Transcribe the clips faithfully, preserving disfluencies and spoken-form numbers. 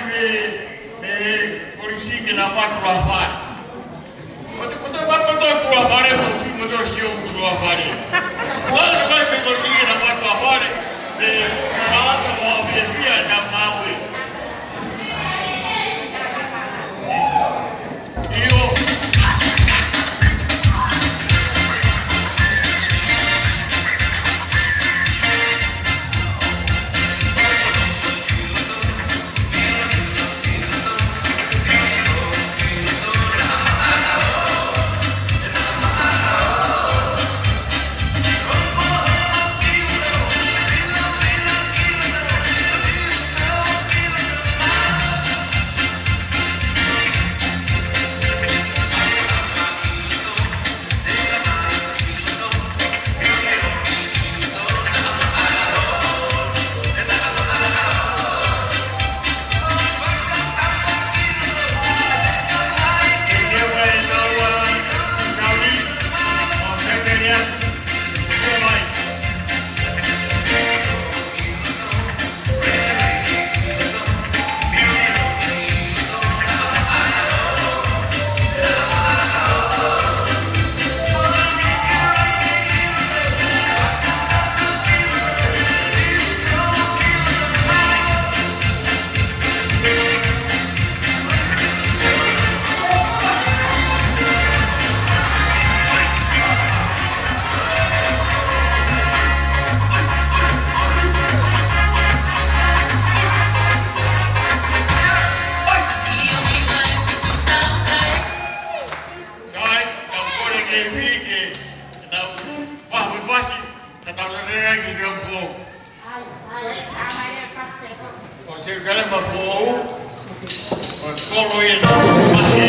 Mei, mei he kolisi ke na patu a fale. Ko te, ko te patu a fale, mo tu mo te sio mo a fale. Ko te patu a kolisi ke na patu a fale. Mei, kalata mo a fiefia na maui. ʻIo. Sai, tau kole ki he fiki, nau pahu fasi, ka tau lele ki he kampo. ʻO se kale ma fou, ʻo kolo ia na mahi.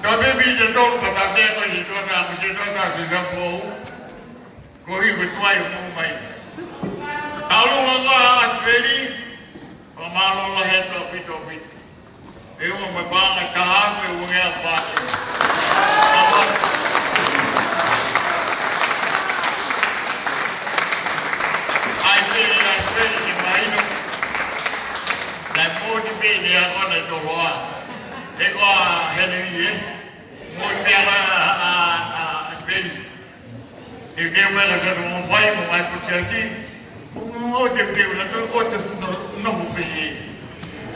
Ka pē pē te tolu pata te ko i tua ta, ko i tua ta, ko i tua ta. Ko i ko tuai mo mai. Talu ua ua Asipeli, pa malo la he to pito pito. E ua mai pa nga ta ha pe ua ngea fa. Ai pe, ai pe ke mai no. Na ko ni pe ni a ko na to loa. E ko a Henry e. Mo te pea a, a, a, a, Peli. E ke mea ka sa mo fai mo mai ko te asi. Mo, mo, o te pea na ko te fu no, no mo pe.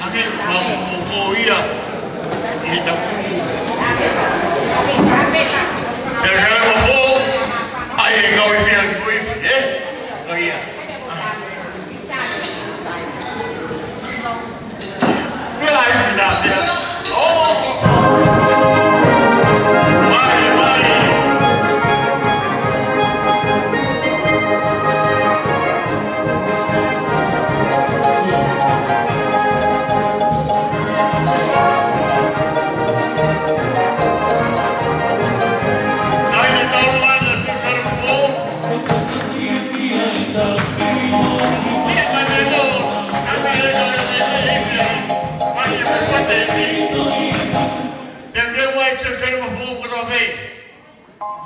Ake fa mo, mo, mo ia. E ta. Te kare mo fo. Ai e kau i fia, ko i fia, e? Ko ia.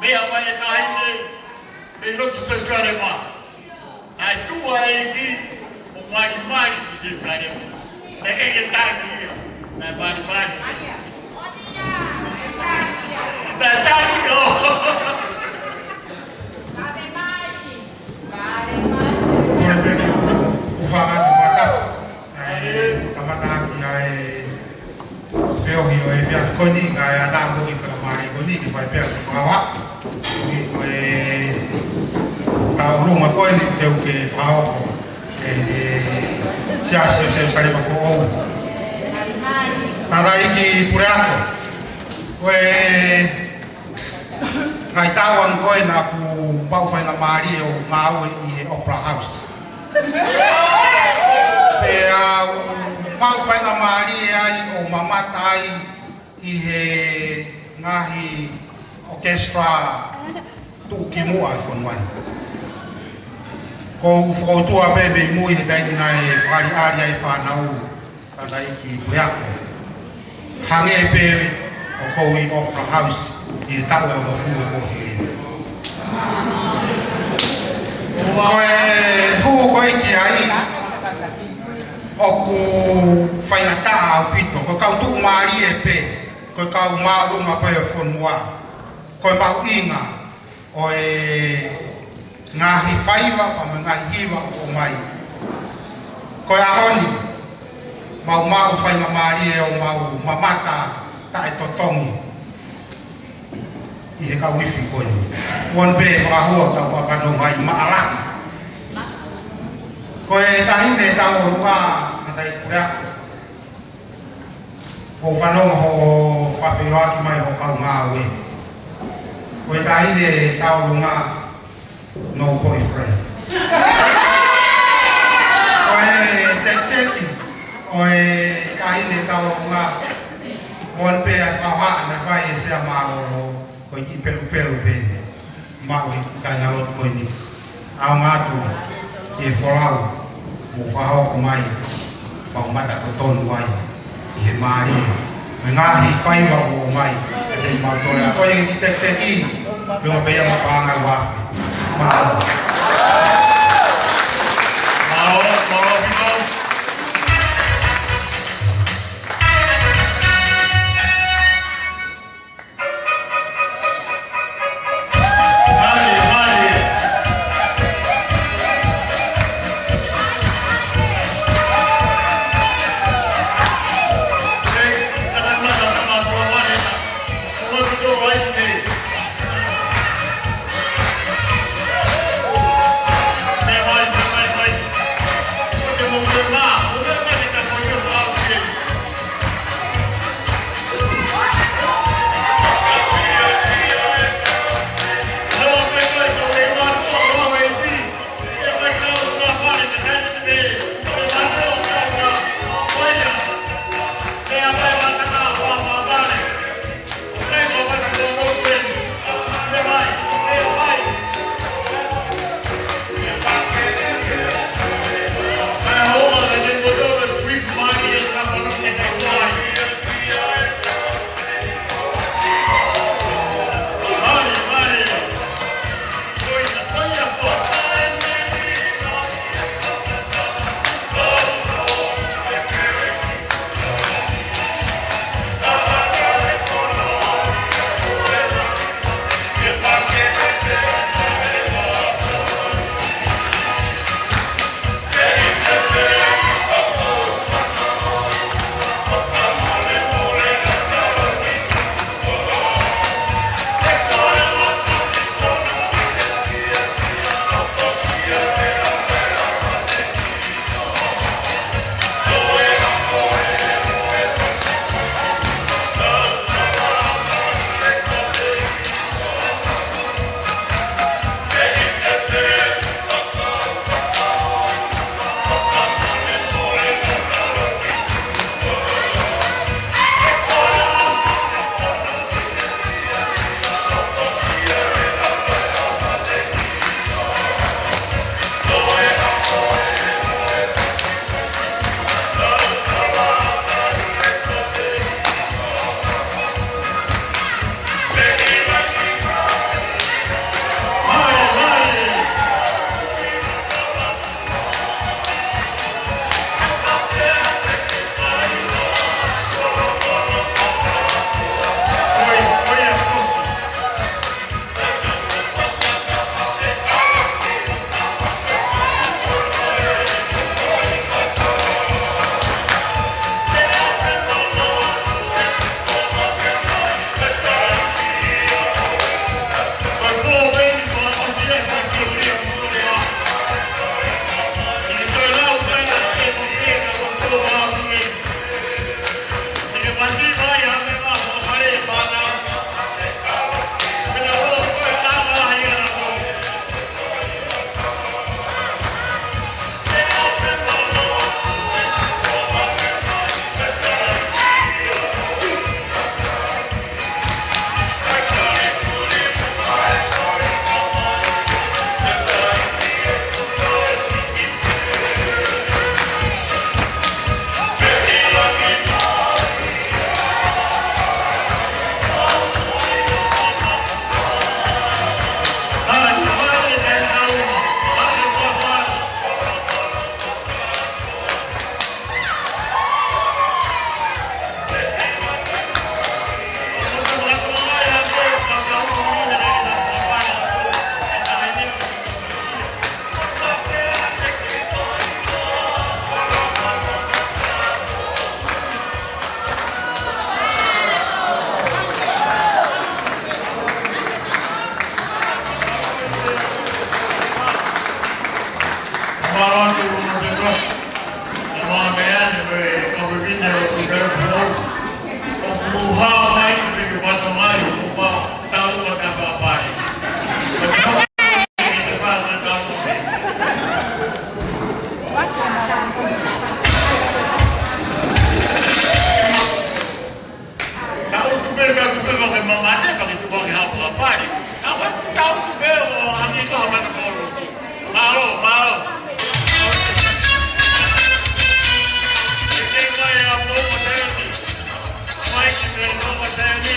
Meʻa mai e taʻahine, mei loto Selusalema. Naʻe tuʻu ʻa e ʻEiki ʻo malimali ki Selusalema. Naʻe ʻikai ke tangi ia. Naʻe malimali. Naʻe tangi ʻo. Kole pē ke u, u fakaʻatu fakatapu. ʻA e kamataʻaki ʻa e feohi ʻo e efiafi ko eni, kae ʻatā mo e kiʻi faingamālie ko eni ke fai pē ʻa e fakahoha. Ko e tauʻolunga ko eni te u ke fakahoko ʻe he Siasi ʻo Selusalema Foʻou. Tangataʻeiki Puleako, ko e ngaahi taʻu ange ko ē naʻa ku maʻu faingamālie ʻo ngāue ʻi he Opera House. Pea u maʻu faingamālie ai ʻo mamata ai ʻi he ngaahi orchestra tuʻukimuʻa ʻi he fonua ni. ʻOku ou fakautua pē mei mui he taimi naʻe fakaʻaliʻali ai e fānau, tangataʻeiki Puleako. Hangē pē ʻoku ou ʻi Opera House ʻi he taʻu ʻe hongofulu kuo hili. Ko e hū ko ē ki ai, ʻoku faingataʻa ʻaupito. Ko e kau tuʻumālie pē, ko e kau māʻolunga pē ʻo e fonua. Ko e mahuʻinga ʻo e ngaahi faiva, pea mo e ngaahi hiva ʻoku ʻomai. Ko e ʻaho ni, mau maʻu faingamālie ʻo mau mamata taʻetotongi ʻi he kau ifi ko eni. Uan pē fakahua kau fakanonga ʻi Maʻalahi. Ko e taʻahine tauʻolunga, tangataʻeiki Puleako. ʻOku ou fanongo hoʻo fakafeʻiloaki mai hoʻo kau ngāue. Ko e taʻahine tauʻolunga, no boyfriend. Ko e tekiteki ʻo e taʻahine tauʻolunga, ʻoku pehē ʻa e fakahā naʻe fai ʻe Sea Mālōlō, ko e kiʻi pelupelu pē eni. Maʻu e kāingalotu ko eni. ʻAonga atu ki he folau kuo fakahoko mai, mau mata ko tonu ai ʻi he mālie. Mo e ngaahi faiva ʻoku ʻomai ʻe te mau tole. ʻA ko e kiʻi tekiteki, pea pea ma paʻanga ua afe. Mālō. Mālō, mālō ʻaupito. Tau tupe, tau tupe, mo ke mamate, pea ke tuku ange ha fakapale. Tau tupe, tau tupe, ʻo hangē ko ha mata polo. Mālō, mālō. Ke mai a mo ko teni. Mai ki te mo ko teni.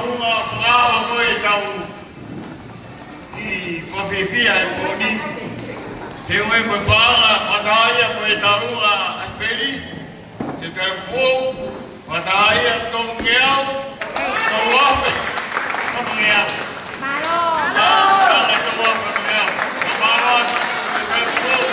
Ua, fakaava ko e tau ʻi Fafefia e pōni. He ue mo e paʻanga, fakataha ia mo e tau ʻa Peli. Te tau fou, fakataha ia Tongeau, tau afe, Tongeau. Mālō. Tau afe, Tongeau. Mālō, te tau fou.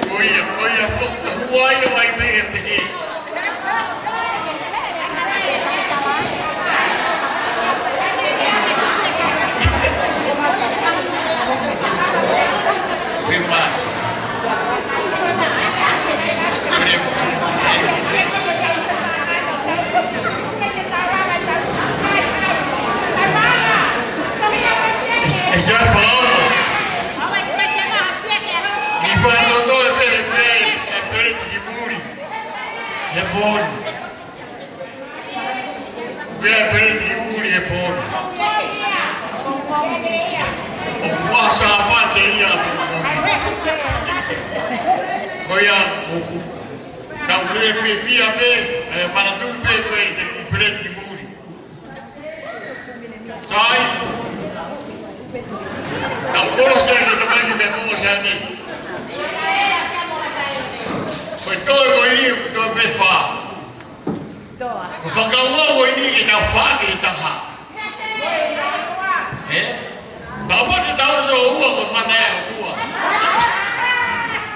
Ko ia, ko ia, ko, ko Hawaii o ai pē e pehē. Pē mai. E se atu fakaono. ʻI fātoto e pē, pē, e pē ki muli. E pōni. Pē, pē ki muli e pōni. ʻOku fai Sāpate ia. Ko ia, ʻoku tau lele fiefia pē, ʻe manatuʻi pē, pē, ʻi te ʻi pē ki muli. Sai. Tau kolosi e tamai ni mei Moʻosaʻane. Ko e toe ko eni, ko e toe pē fā. Ko e fakaua ko eni ke tau fā ke taha. Ē? Pea mo ke tau tō ua ko e mana ʻe ua.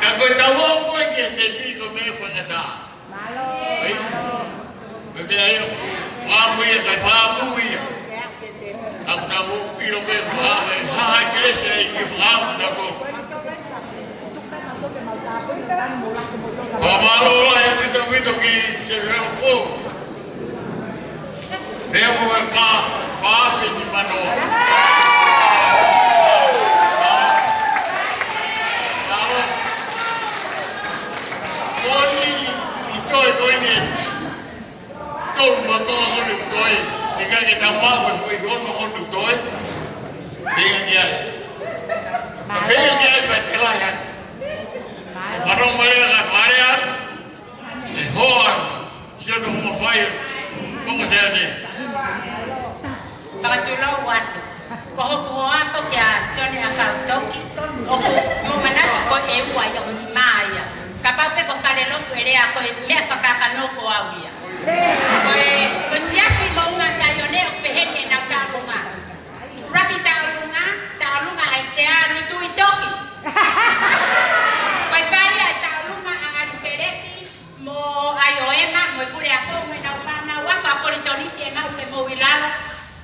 Ka ko e tau ua ko e ke te pi ko e meʻa fakataha. ʻEi, ko e meʻa ia, fāmui ia, kae fāmui ia. ʻOku tau ʻilo pē ko e hā e kelesi ʻa e ʻEiki ʻoku tau. Fakamālō lahi ʻaupito, ʻaupito ki he fefo. Pea mo e pā, pā pe ni mano. Mālō. Ko eni, ʻi toe ko eni. Tolu mā toa ko eni toe. Te ka ke ta mā ko e foʻi ono ko eni toe. Pea ki ai. Pea ki ai pea te lahi ai. Mālō. Mālō, mālō, mālō. E hoa, Ia ka mo fai, mo ka sea ne. Fakatulou atu. Ko hoku hoa foki ʻa Sione ʻAkautoki, ʻoku mou manatu ko e ua ia ʻosi mai ia. Kapau pē ko Falelotu ʻe lea ko e meʻa fakakakano ko au ia. Ko e, ko e siasi Moʻunga Saione ʻoku pehē ni ʻenau taʻolunga. ʻUluaki taʻolunga, taʻolunga ʻa e Sea Lutuʻi Toki. Ko e fai ʻa e taʻolunga ʻa ʻAlipeleti, mo ʻAioema, mo e puleako, mo ʻenau fānau ako ʻa Kolitoni ke maʻu ke mou ʻi lalo.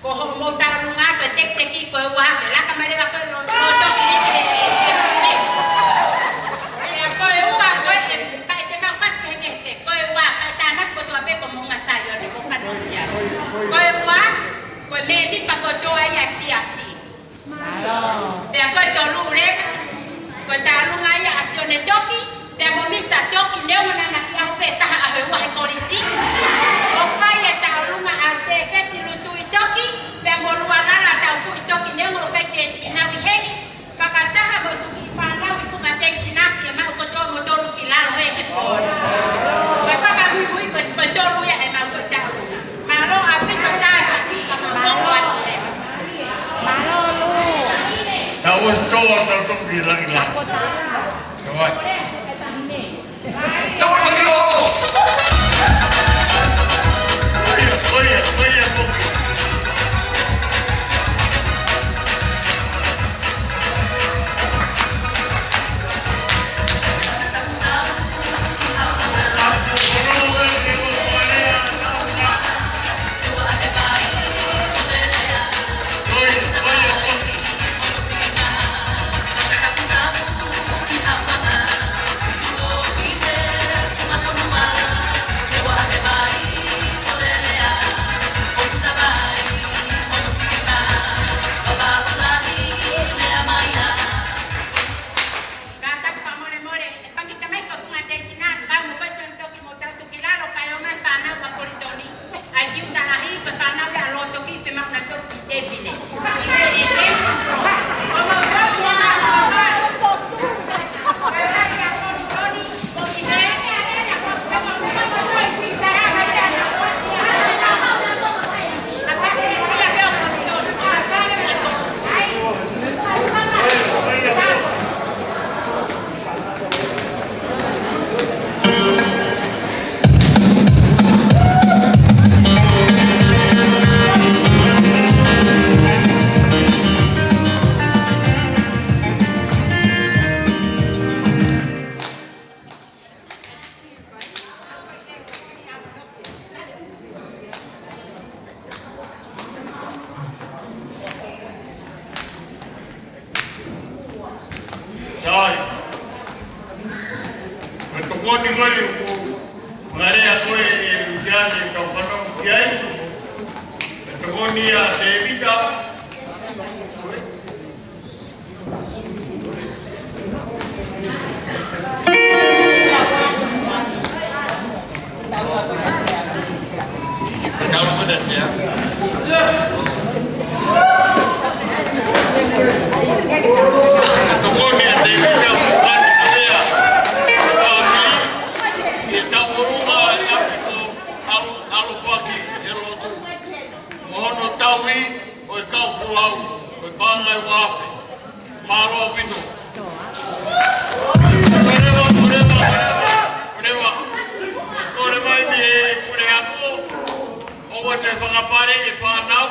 Ko hoʻomou taʻolunga ko e tekiteki ko e ua afe, laka mai leva ko e lo-, lo toki ni ke, ke, ke. Pea ko e ua ko e, ʻe, kae te mau fasi ke, ke, ke, ko e ua, kae tānaki kotoa pē ko Moʻunga Saione, ko fano ia. Ko e ua, ko e mēmipa kotoa ia siasi. Pea ko e tolu leva, ko e taʻolunga ia ʻa Sione Toki, pea mo Misa Toki, neongo naʻa na kiʻi ʻaho pē taha ʻaho ʻe ua he kolisi. ʻO fai e taʻolunga ʻa Sefesi Lutuʻi Toki, pea mo Lualala Tausuʻi Toki, neongo ʻoku ʻikai ke nau ʻi heni, fakataha mo e kiʻi fānau ʻi Funga Tei Sinafi ʻe maʻu kotoa mo tolu ki lalo he he pō. Ko e fakamuimui ko e, ko e tolu ia ʻe maʻu ko e taʻolunga. Mālō ʻaupito taʻe fasi ka mau koko atu leva. Mālō Lū. Tau ʻosi tō atu tau toki langilangi. Tau atu. Tau atu ki loto. Ko ia, ko ia, ko ia, ko ia. Kātaki fakamolemole, ʻe pangi tamai ko Funga Tei Sinafi, kau mo koe Sione Toki mo tau tuki lalo, kae ʻomai fānau ʻa Kolitoni. ʻAi ki uta lahi, ko e fānau ia ʻa Lotoki, pe maʻu na toki te pine. ʻI he ʻe kei. Ko mau tau ia, ko mau tau. Sai. Ko e tokoni ko eni ʻoku fakalea ko ē ʻe Lusiane kau fanongo ki ai. Ko e tokoni ʻa Tēvita. Mo hono tauhi ʻo e kau folau, ʻo e paʻanga ʻe ua afe. Mālō ʻaupito. Koleva, koleva, koleva, koleva. Kole mai mei he puleako, ʻoua te fakapale e fānau,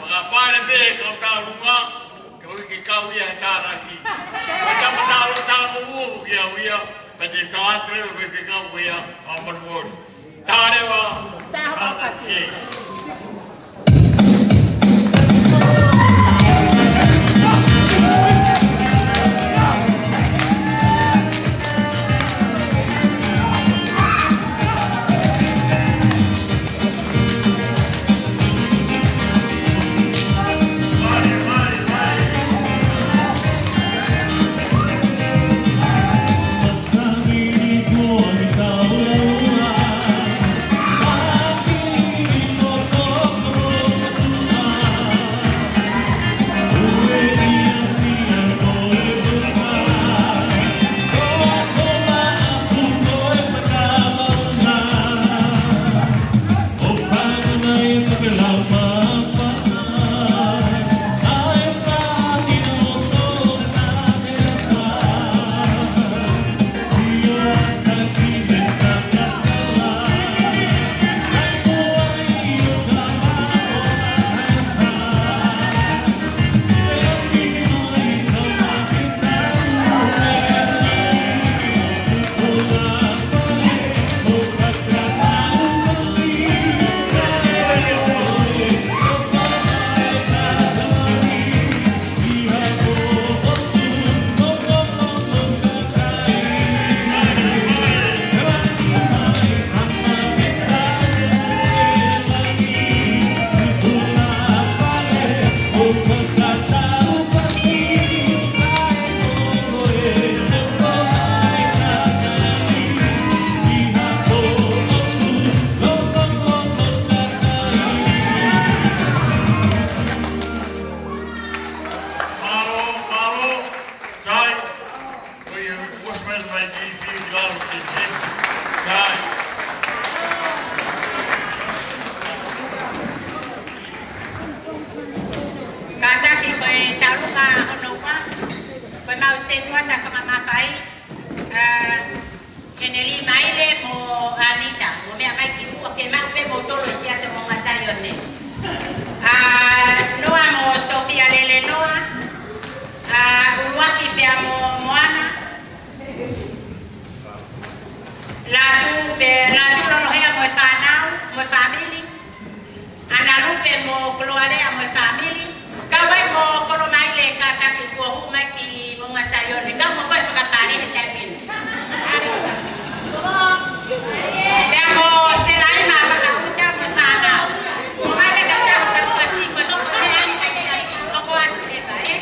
fakapale pē e kau taʻolunga, ke ui ke kau ia he tānaki. Ko e tama taʻalo taʻalo ua ʻoku ʻi ai ia, pea te tala atu leva ʻe he faifekau ia, ʻa Manuoli. Tāleva. Tāleva. Koloalea mo e fāmili, kau ai mo Kolomaile, kātaki kuo hū mai ki Moʻunga Saione, kau mo koe fakapale he taimi ni. Pea mo Selaima Vakaʻuta mo e fānau. Mo Male ka tau tau fasi, ko e hoko te ani kai siasi, hoko atu te pa, ē?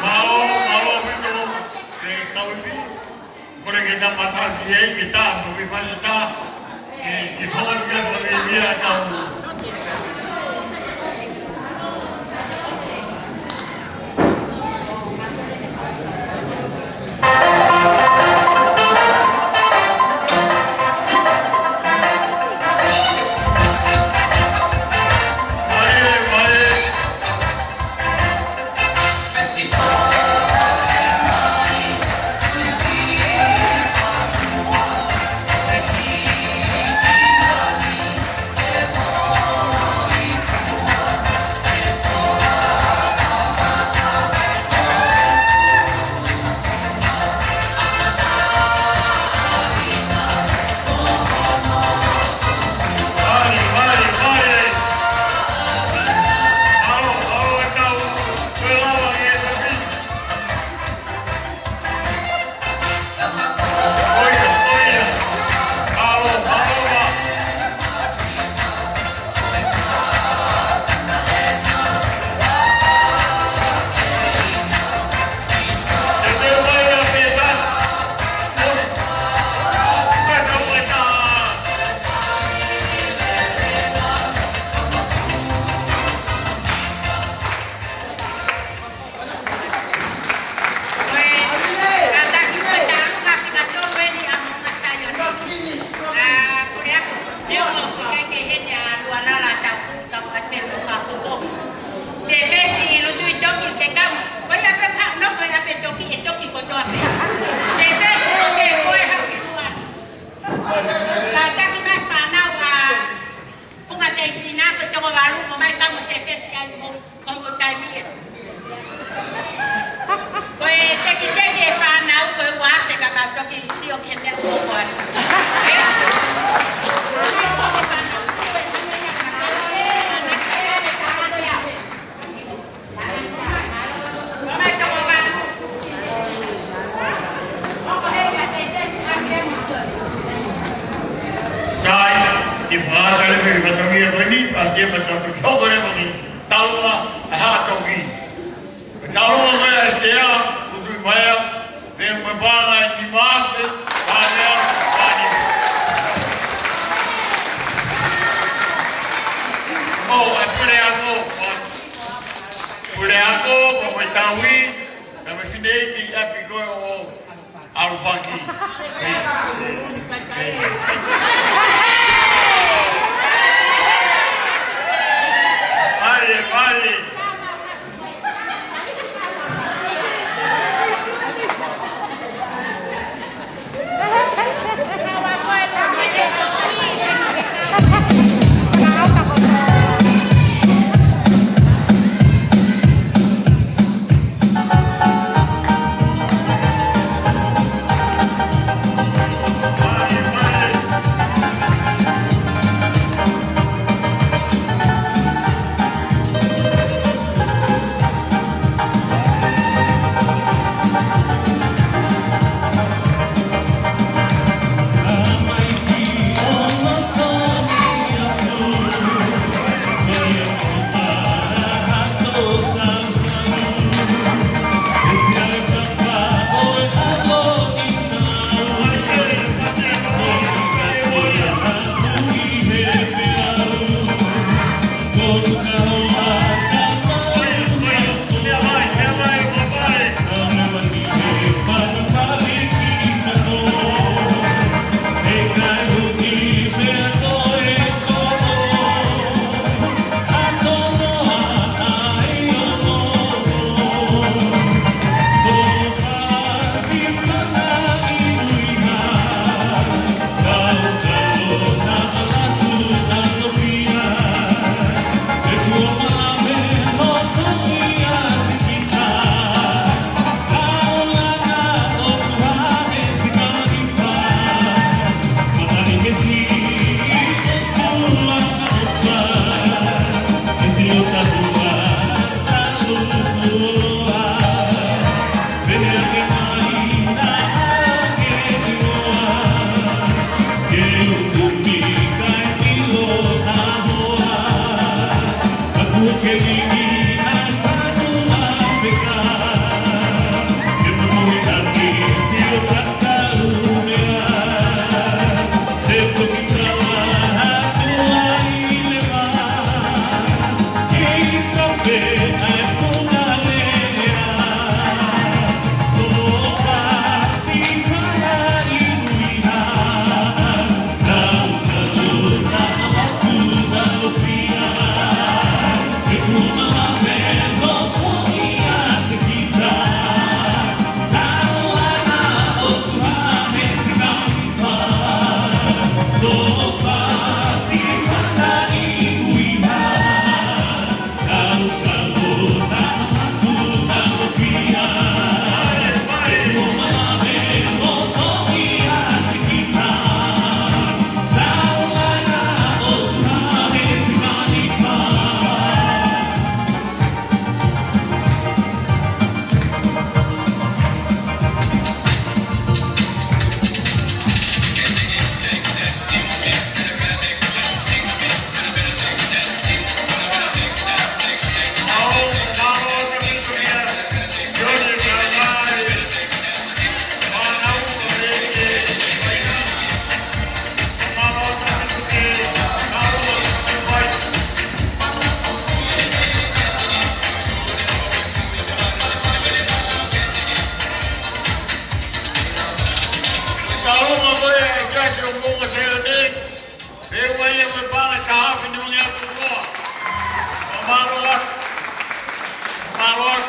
Mālō, mālō ʻaupito, e kau ivi. Kole ke tau matahiti ai, ke tau mo ke fasi ta. Ke, ke kole ke fale ia kau. Ko e kātaki ko e tālunga fika tolu eni ʻa Moʻunga Saione. ʻA, kole aku, neongo ko e ʻikai ke ʻi heni ʻa Lualala Taufuʻu, tau ʻai pē mo Fafofo. Sēfesi Lutui Toki ke kau, ko ia pē ka nofo ia pē Toki, ʻe Toki kotoa pē. Sēfesi ko ke ko e hau ki Lualala. Kātaki mai fānau ʻa Punga Teisina, ko e toko valu, ko mai kamo Sēfesi ai mo, ko mo taimi ē. Ko e tekiteki e fānau, ko e ua afe ka mau toki sio ke mea ko ko ai. Sai, ʻi he fakatale fili fatongia ko eni, pasi e pata tu hoko le mani, tālunga, ʻa e Haʻa Toki. Tālunga ko e Sea, Lutui Maea, me me panga ni mafe, panga, panga. ʻO, ʻa e Puleako, Puleako, ko e Taui, ka me fineʻeiki ʻapi ko ē ʻo ʻAlufaki. Mali, mali.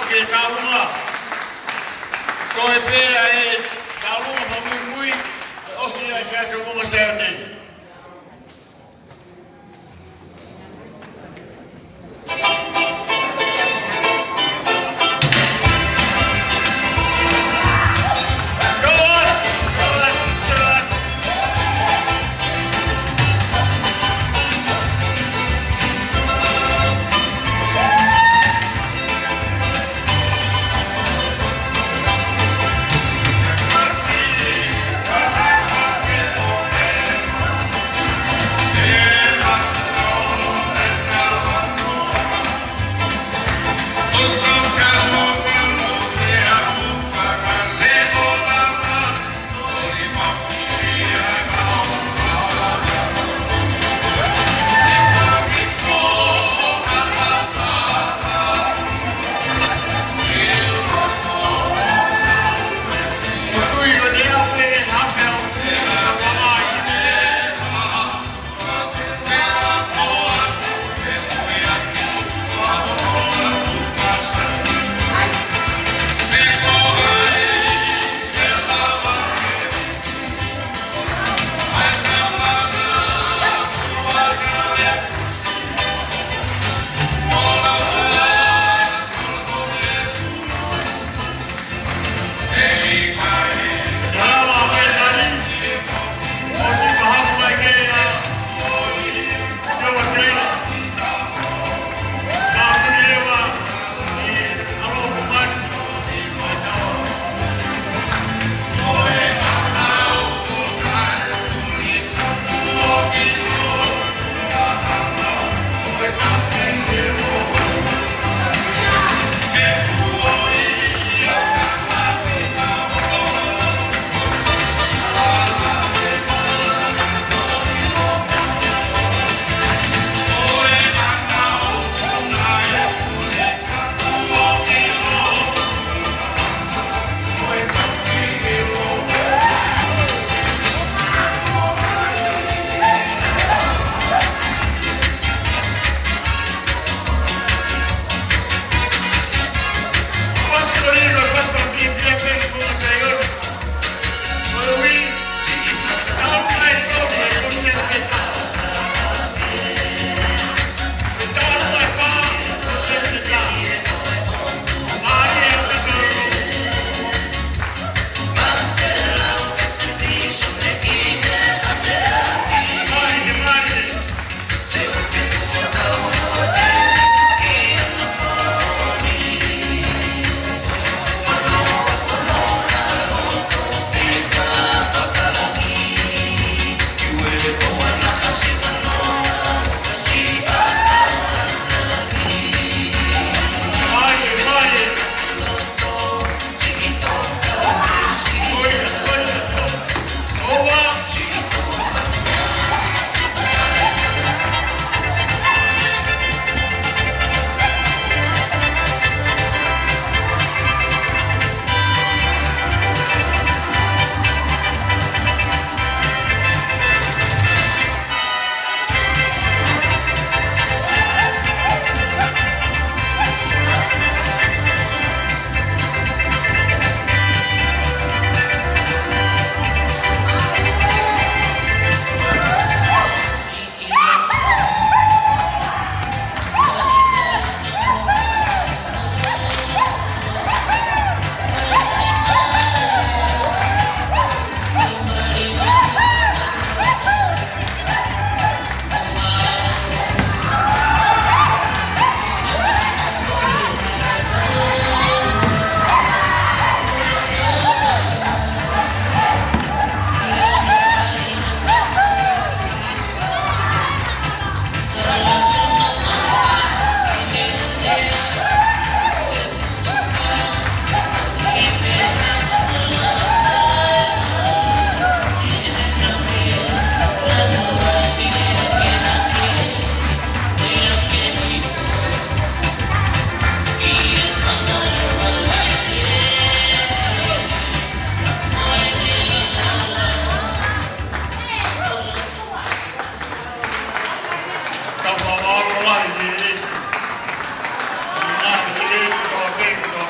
Ke kaulunga. Ko e pea e kaulunga fakamuimui, ʻosi ʻa e Siasi ʻo Moʻunga Saione.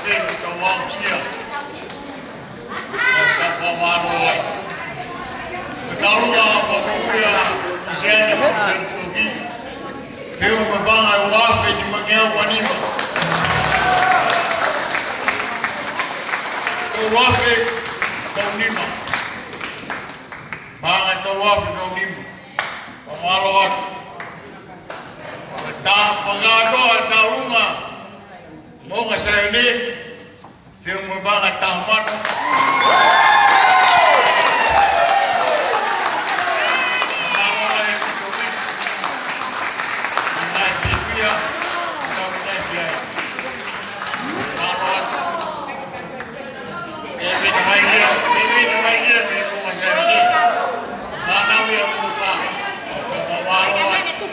Tau aʻusia. Tau fakamālō ai. Ko e taʻu ʻa e fakuia, ʻi Sene, ʻi Sene Toki. Feʻunga paʻanga ʻe ua afe nimangeau ua nima. Ko e ua afe tau nima. Paʻanga ʻe tolu afe tau nima. Fakamālō atu. Ko e taʻu fakakātoa ʻa e taʻu ʻa e Moʻunga Saione, feʻunga paʻanga ʻe taha mano. Fakamālō lahi ʻaupito. Ngaahi fiefia, tau ngaahi siai. Fakamālō atu. Pea pea mai ia, pea pea mai ia, pea pea mai ia. Fānau ia mo pa. Fakamālō atu.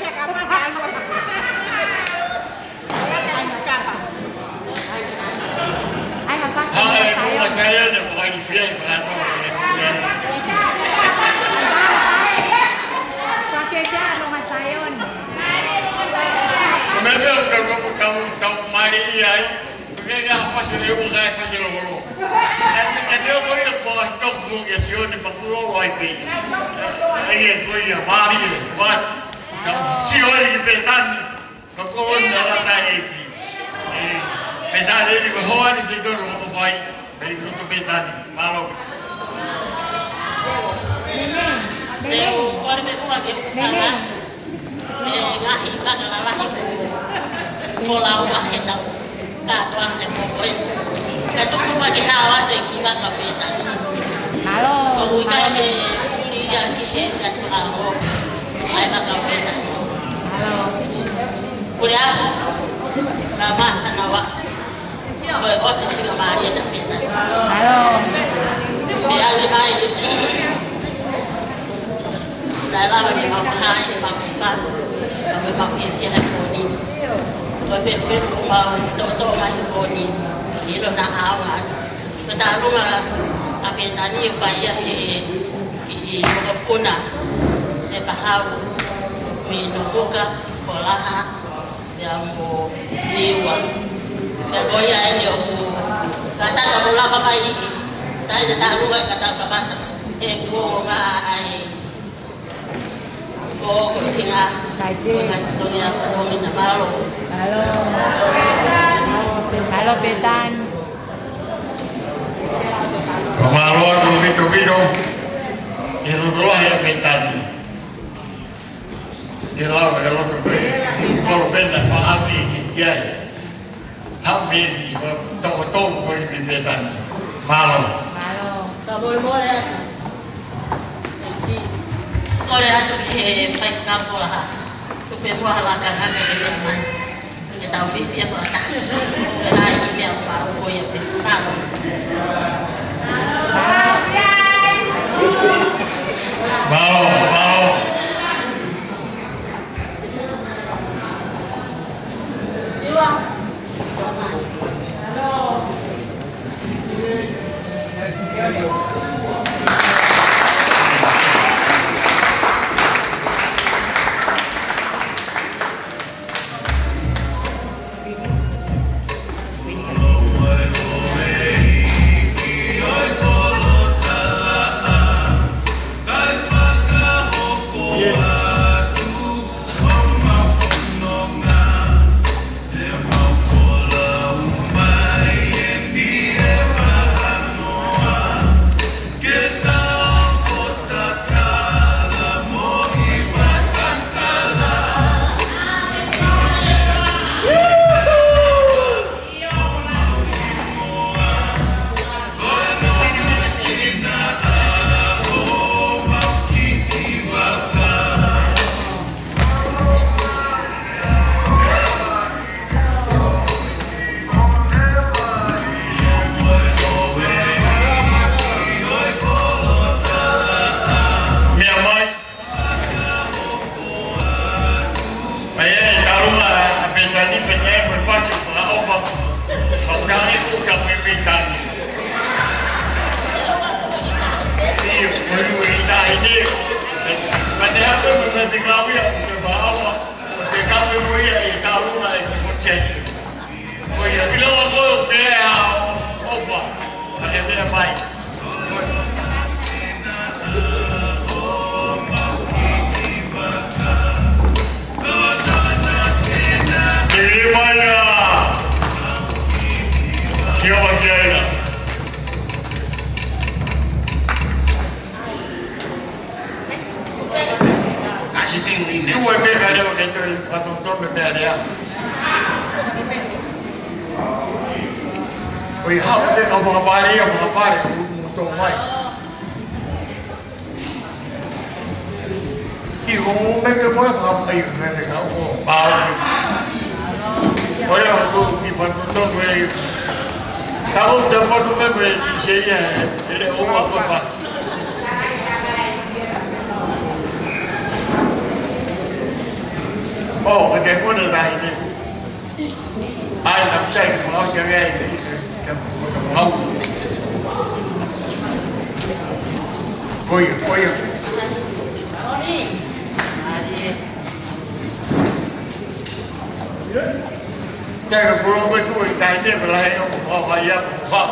Hanga e Moʻunga Saione, mo e kau fiefia, mo e kau fiefia. Ko e meʻa pē ʻoku tau, tau, tau mali ai, ko e meʻa ʻa e fasi ʻe ua kae fasi lolo. ʻE, ʻe, ʻe neo ko ia ko a stock foki ʻa Sione Pakulolo ai pē. ʻE, ʻe, ko ia, mali e, what? Tau, Sione ki Petani. Ka ko ʻeni ʻa e lata ʻeiki. ʻE, Petani ʻeni ko e hoa ni te toro mo fai. Pea ʻi loto Petani. Mālō. Mele. Mele. Mele. Mele. Ngaahi vaka lalahi ko lau ʻa e taʻu. Kātoa he moʻui. Ka tuku ma ke hao atu ki vaka Petani. Mālō. Ko ui kai he uli ia ki he katu ʻaho. ʻAi vaka Petani. Mālō. Kule ako. Ka ma ana wa. Ko e ʻosi ʻo Singapore na Petani. Mālō. Pea ʻi ai. Naʻe lava ke mau fahai, mau fahai, mau fahai he pōni. Ko e pē, pē ko mau toʻotoʻo mai he pōni. ʻIlo naʻa ʻaonga. Ko e taʻaluma ʻa Petani ʻoku fai ia he, ʻi, ʻi Mokopuna, he pahau, mei Nokuka, Kolaha, Pea mo Niua. Pea ko ia ʻeni ʻoku kātaki mo lava mai ʻi. Taʻe ne taʻalunga kātaki ka mata. ʻE kuo ngā ai. Ko, ko e kinga. Sai pē. Ko e ngā tongi a ko mina mālō. Mālō. Mālō Petani. Ko mālō atu ʻaupito ʻaupito. ʻI he loto lahi ʻa Petani. ʻE lau, ʻe loto pē, kolo pena, faʻahi, ki ai. Hau meni, ko toko tolu ko eni mei Petani. Mālō. Mālō. Ka mole mole atu. Mole atu ki he faifekau Kolaha. Tupe mua hala ka ngana ke meni mai. Ke tau fiefia fakataha. Ke hai ki mea ʻoku mau ko ia pē. Mālō. Mālō, mālō. Lea mai. Lea mai ʻa Siova Siaina. Kasi sing ni ne. Ua me ka leva ke toe fakatotonu e meʻa lea. ʻOi, haʻu pē ka fakapale ia, fakapale, ʻoku mou tō mai. ʻI hoʻo meʻa ke moe ka pai meʻa ke ka ʻoku pau. ʻOku ou kiʻi fakatotonu e. Tau te patu meʻa ke se ia, ʻe le o ua papa. ʻO, ke kone tahi ne. ʻAi, na sai, ko au se mea i, i, i, i, ko ia, ko ia. Sai, ko au ko tu i tai ne, ko la he no, ko au ia, ko au.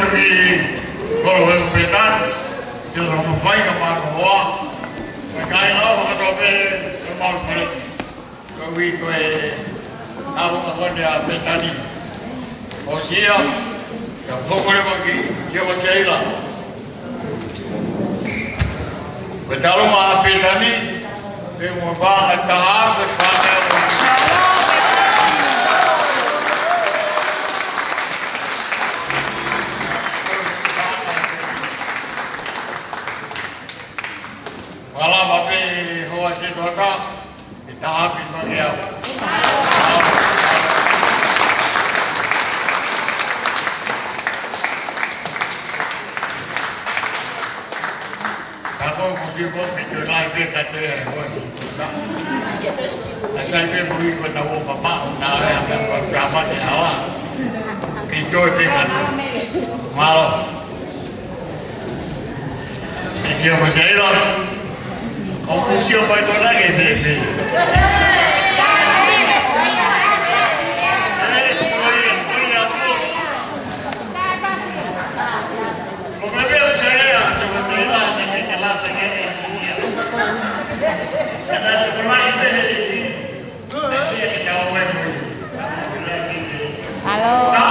Ki kolo he Petani, ke lo mo fai ka mano hoa. Ko e kāinga ʻofa kotoa pē, ko e malu fale. Ko e ui ko e ʻalu ka kone ʻa Petani. ʻOsi ia, ka hoko leva ki, ki ʻa Seila. Ko e talonga ʻa Petani, pe mo panga taha, pe panga. Malama pē hoa se tota, e taha pē mo e au. Ka ko ko si ko me te lai pē ka te e ko. Na. Ka sai pē mo i ko na o papa, na e a ka ko ka ma te hala. Pito pē ka te. Malo. Sio ko Seila. Ko sio ko e kona ke te te. E, ko ia, ko ia, ko. Ko me veo Seila, sio ko Seila, na ke ke la te ke. Kana te ko la i te. ʻAlō.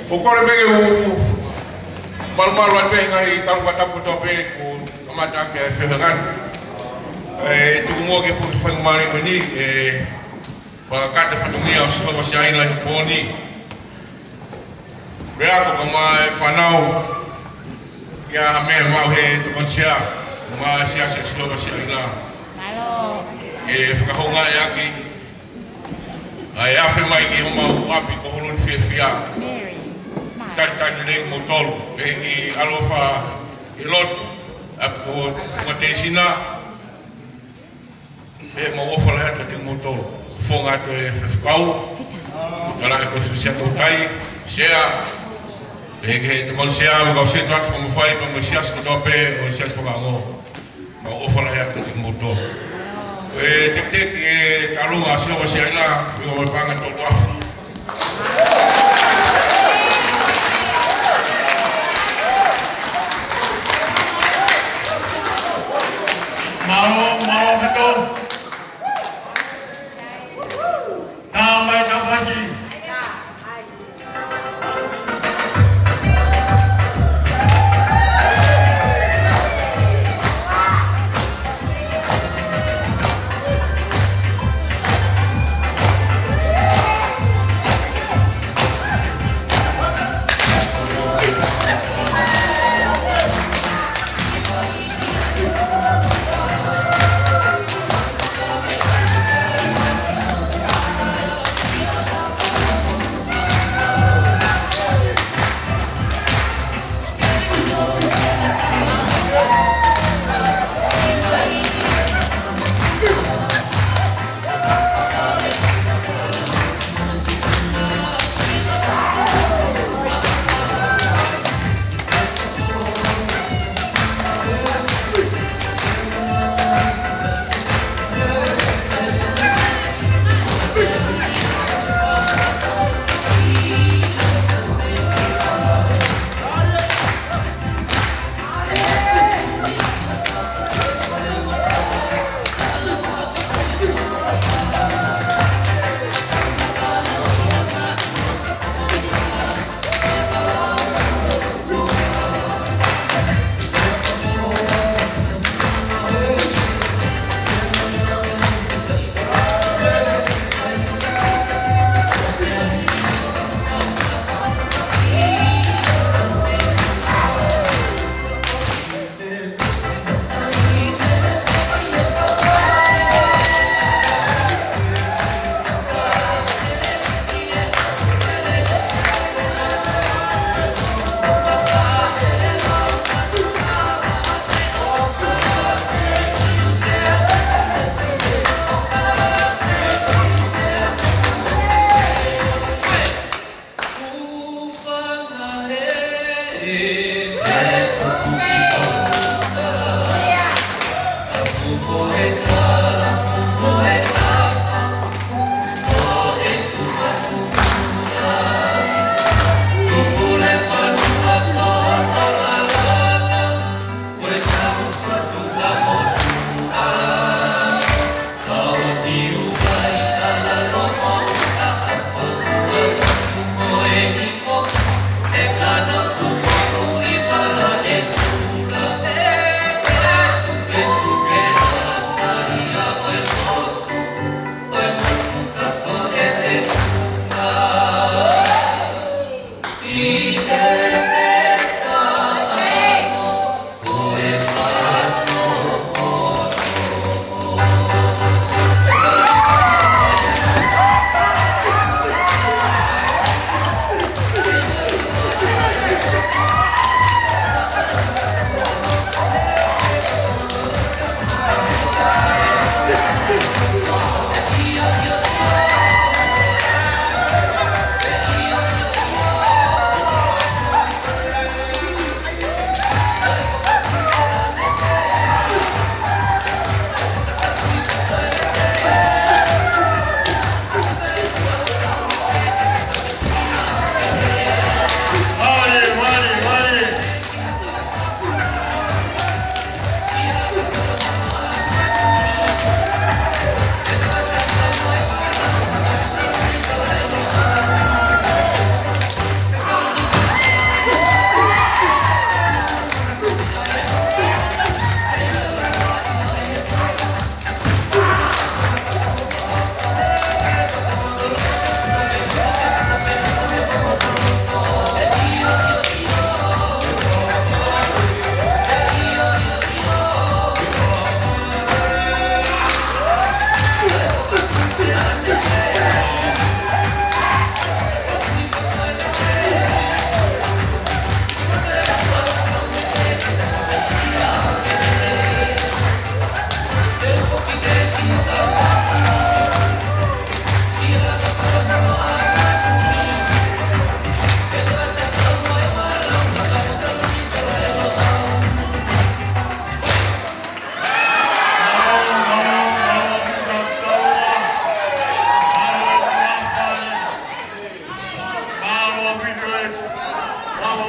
ʻOku ou kole pē ke u malumalu atu he ngaahi talafakatapu kotoa pē kuo kamata ʻaki e feohi ni. ʻE tuku muʻa ke puke faingamālie ko eni, ʻe Fakakakato e fatongia ʻo Sihova Siaila ʻi he pō ni. Pea ko e kau mai fānau, ʻi ha meʻa mau he tokoni sea, mai Siasi ʻo Sihova Siaila. Mālō. ʻE fakahoungaʻi ʻaki ʻa e afe mai ki homau ʻapi ko Hulu ni fiefia. Mary. Talitali lelei kimoutolu. ʻE ki ʻaloʻofa ʻi loto, ʻa ko Mateisina. ʻE mau ʻofa lahi atu kiate kimoutolu. Founga atu e faifekau. Kala e ko Siasi ʻo Toutai. Sea. ʻE ki he tokoni sea, mo e kau sea atu fakamafai, pea mo e siasi kotoa pē ʻo e Siasi Fakaongo. Mau ʻofa lahi atu kiate kimoutolu. ʻE teketeke e talunga ʻa Sihova Siaila, ʻi he paʻanga ʻe tolu afe. Mālō, mālō ʻaupito. Tā mai Tafasi.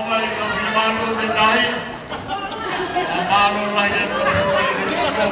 Mai ka filimānako mei tahi. ʻA mānako lahi ʻa e tau.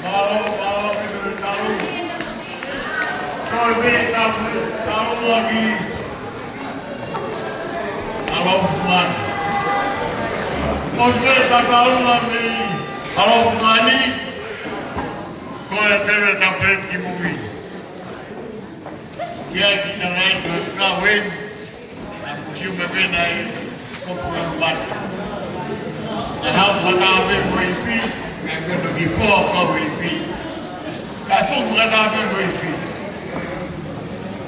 Mālō, mālō, mālō, mālō. Ko e meʻa ʻoku tau talu ʻaki ʻa e fungani. Ko e meʻa ʻoku tau talu ʻaki ʻa e fungani, ko e tele tablet ki mui. Ia ki tala e ko e fika wen, ʻa e kusiu me pena i ko fungani pata. ʻE hau kata pe mo ifi, me pena ki fua ka ifi. Ka fua kata pe mo ifi.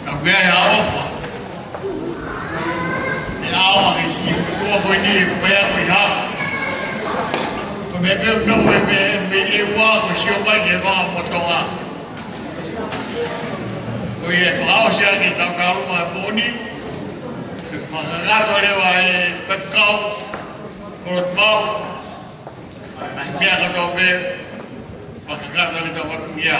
Ka pea ʻe ʻofa. ʻE ʻaonga ke siʻi kua ko eni ʻe pea ko e hā. Ko e meʻa pē ʻoku nau ʻe meʻa, meʻa ʻe ua ko e sio mai ke vā mo Tonga. Ko ia ʻe fakaʻosi ʻaki ʻetau taulunga ʻi he pō ni. Ke fakakakato leva ʻe Patikau, Kolotupau. ʻA e ngaahi meʻa kotoa pē, fakakakato ʻetau fatongia.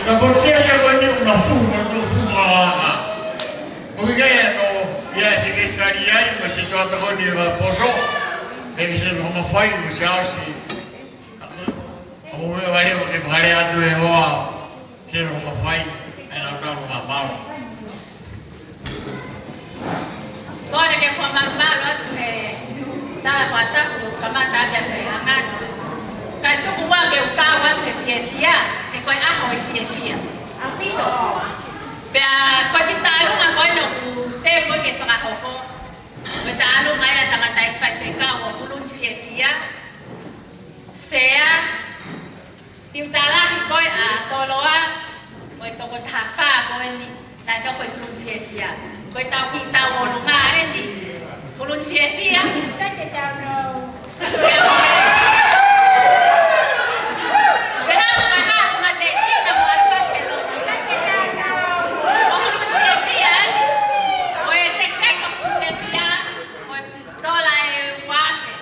Ka ko e tia ia ko eni ʻoku na fuhu na tō fuhu malanga. Ko e hiki ia ʻo ia e sekelitali ai, mo e sētuata ko eni ʻe Vaposo. Pea ke sētuata ko Mafai, mo Siaosi. ʻOku ou ʻohovale ʻo ke fakahā atu ʻe hoa, sētuata ko Mafai, ʻa e lau tau ma mau. Kole ke fakamalumalu atu he tala fakatapu, kamata ake ʻa e fehangahangai. Kae tuku muʻa ke u kau atu he fiefia, he ko e ʻaho ʻo e fiefia. Pea ko e kiʻi taʻaluma ko eni ʻoku teu ko ē ke fakahoko. Ko e taʻaluma ia ʻa e tangataʻeiki faifekau ʻo Kuluni Fiefia. Sea, Tiuta Lahi ko ē ʻa Toloa, ko e toko taha fā ko eni, taʻe toko e Kuluni Fiefia. Ko e tau ki tau ʻolunga eni, Kuluni Fiefia. Pea ko e, pea ko e hā fanga teʻesina mo ʻAlifa Kelo. Ko Kuluni Fiefia eni, ko e teketeke ʻo Kuluni Fiefia, ko e tola ʻe uaafe.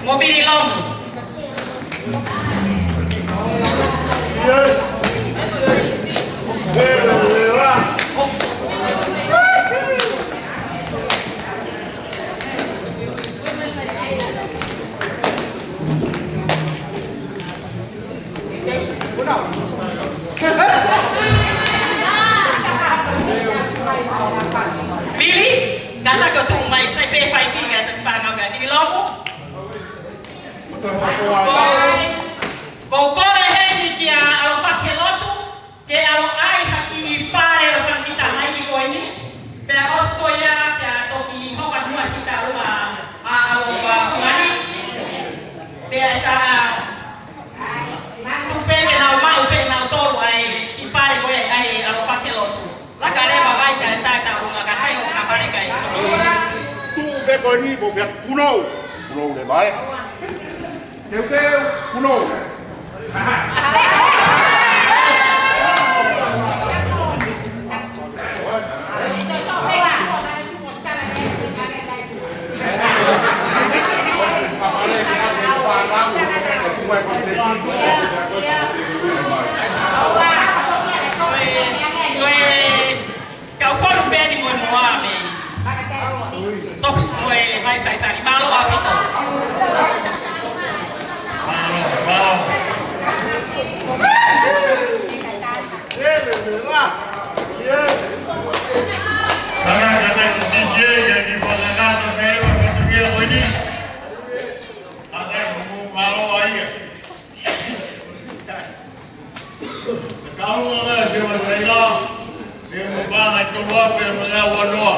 Mo Vili Lomu. Vili, kātaki ʻo tuʻu mai, sai pē fai finga ʻe toki fānau ka Vili Lomu. Ko, ko u kole heni kia ʻAlo Fakelotu, ke ʻalu ʻai ha kiʻi pale ʻo e fanga kiʻi tamaiki ko eni, pea ʻosi ko ia, pea toki hoko atu muʻa siʻi taʻu ʻa, ʻa, ʻa ʻAlo Fungani. Pea ta, nau pē ke nau maʻu pē nautolu ʻa e kiʻi pale ko ē ʻa ʻAlo Fakelotu. Laka leva vai ka e taʻu ʻe taha ka fai ʻo ka pale ka e. Tuʻu pē ko eni, mo pea punou. Punou leva ē. Teuteu, punou. Kau fonu pē ni mo e moa mei. Soksi mo e mai sai sai. Mālō ʻaupito. Mālō, mālō. Tana, tana, D J, ia ki Pōkakata, tele, wa, katukia, ko eni. Tana, mo, mālō, ʻa ia. Kaunga ka se ma taila, se mo panga i tolu afe mo e ua noa.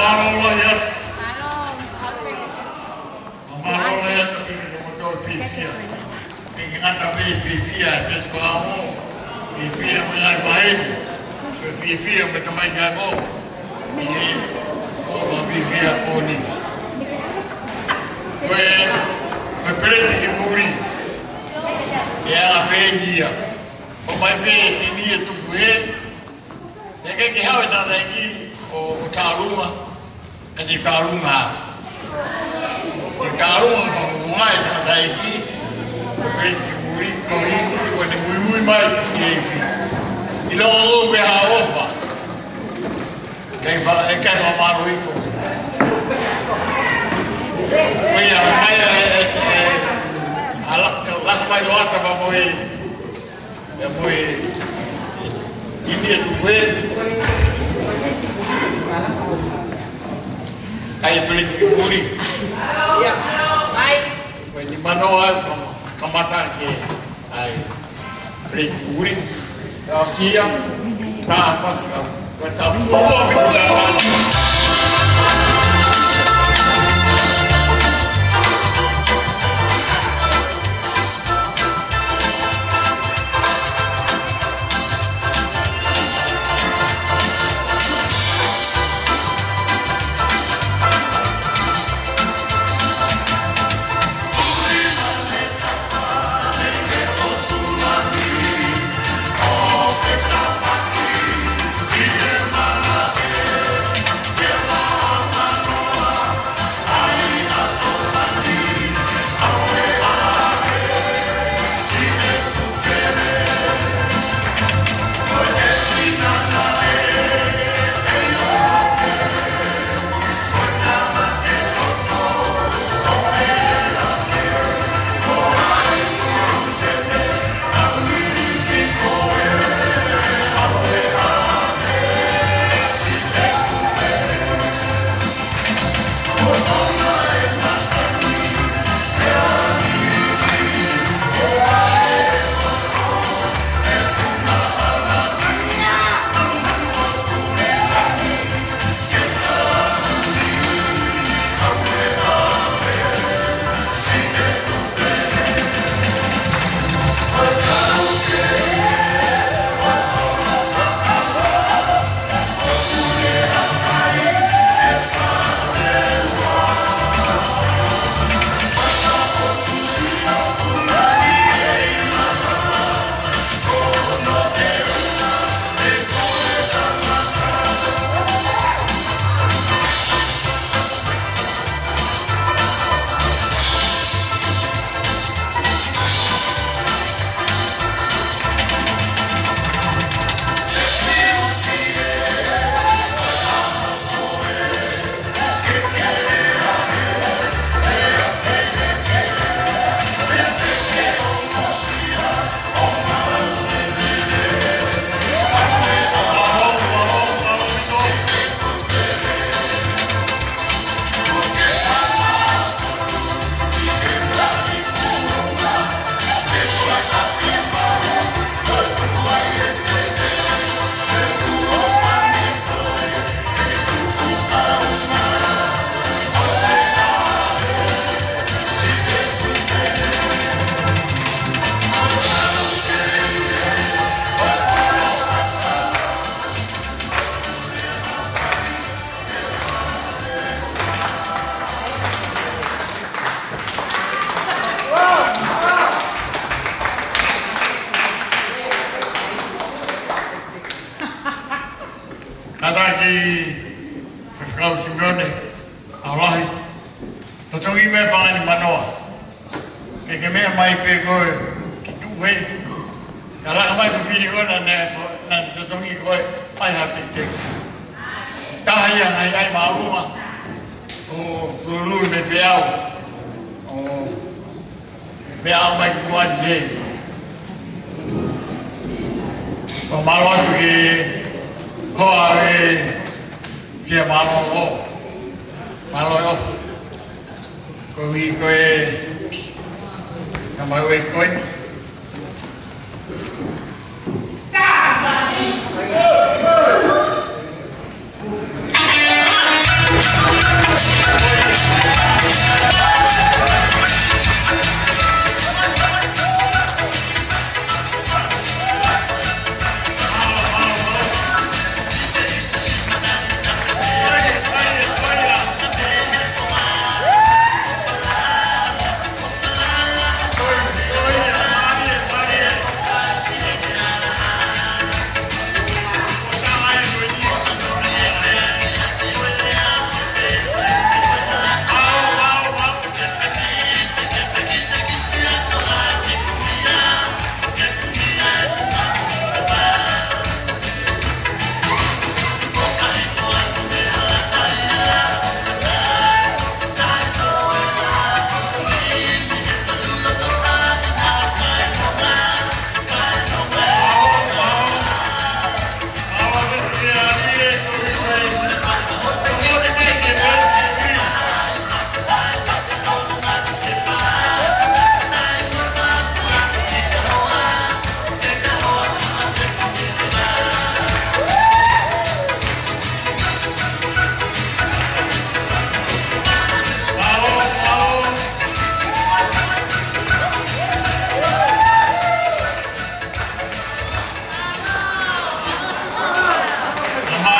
Mālō lahi atu. Mālō lahi atu pē ki he motu fiefia. Ke ke ngata pē fiefia, se tuamo. Fiefia mo e ngaahi paheni. Ke fiefia mo e tamai ke ako. ʻI he ʻofa fiefia ko eni. Ko e, ko e peleti ki muli. ʻE anga pē ia. ʻOmai pē tini e tuku ē. ʻE ke ke hau e tangataʻeiki ʻo, ʻo tālunga. ʻE te tālunga. ʻE tālunga ka mo mai tangataʻeiki. Ko e peleti ki muli, ko i, ko ʻene muimui mai ki he ifi. ʻIlo ʻoku ke hā ʻofa. Kai fa, ʻe kai fa mālō iko. Ko ia, mai ʻe, ʻe, ʻe, ʻa laka, laka mai loa ta pa mo e. ʻE mo e, ʻi ni e tuku ē. ʻAi peleti ki muli. Ia, ʻai. Ko e ni mano ai, kam-, kamata ke ʻai peleti ki muli. Ka sia, ka paska, ka ta mua mi ka. Kātaki, Faifekau Simione ʻAulahi. Totongi mai pangani manoa. Ke ke meʻa mai pē koe ki tuʻu hē. Ka laka mai ko fili koe naʻa ne fo-, naʻa ne totongi koe ʻai ha teke. Taha ia naʻe ʻai mālunga. ʻO lulu me peau. ʻO peau mai kuani hē. Ko mālō atu ke hoa e sia mālō ho. Mālō e ofu. Ko i ko e kamau e koe.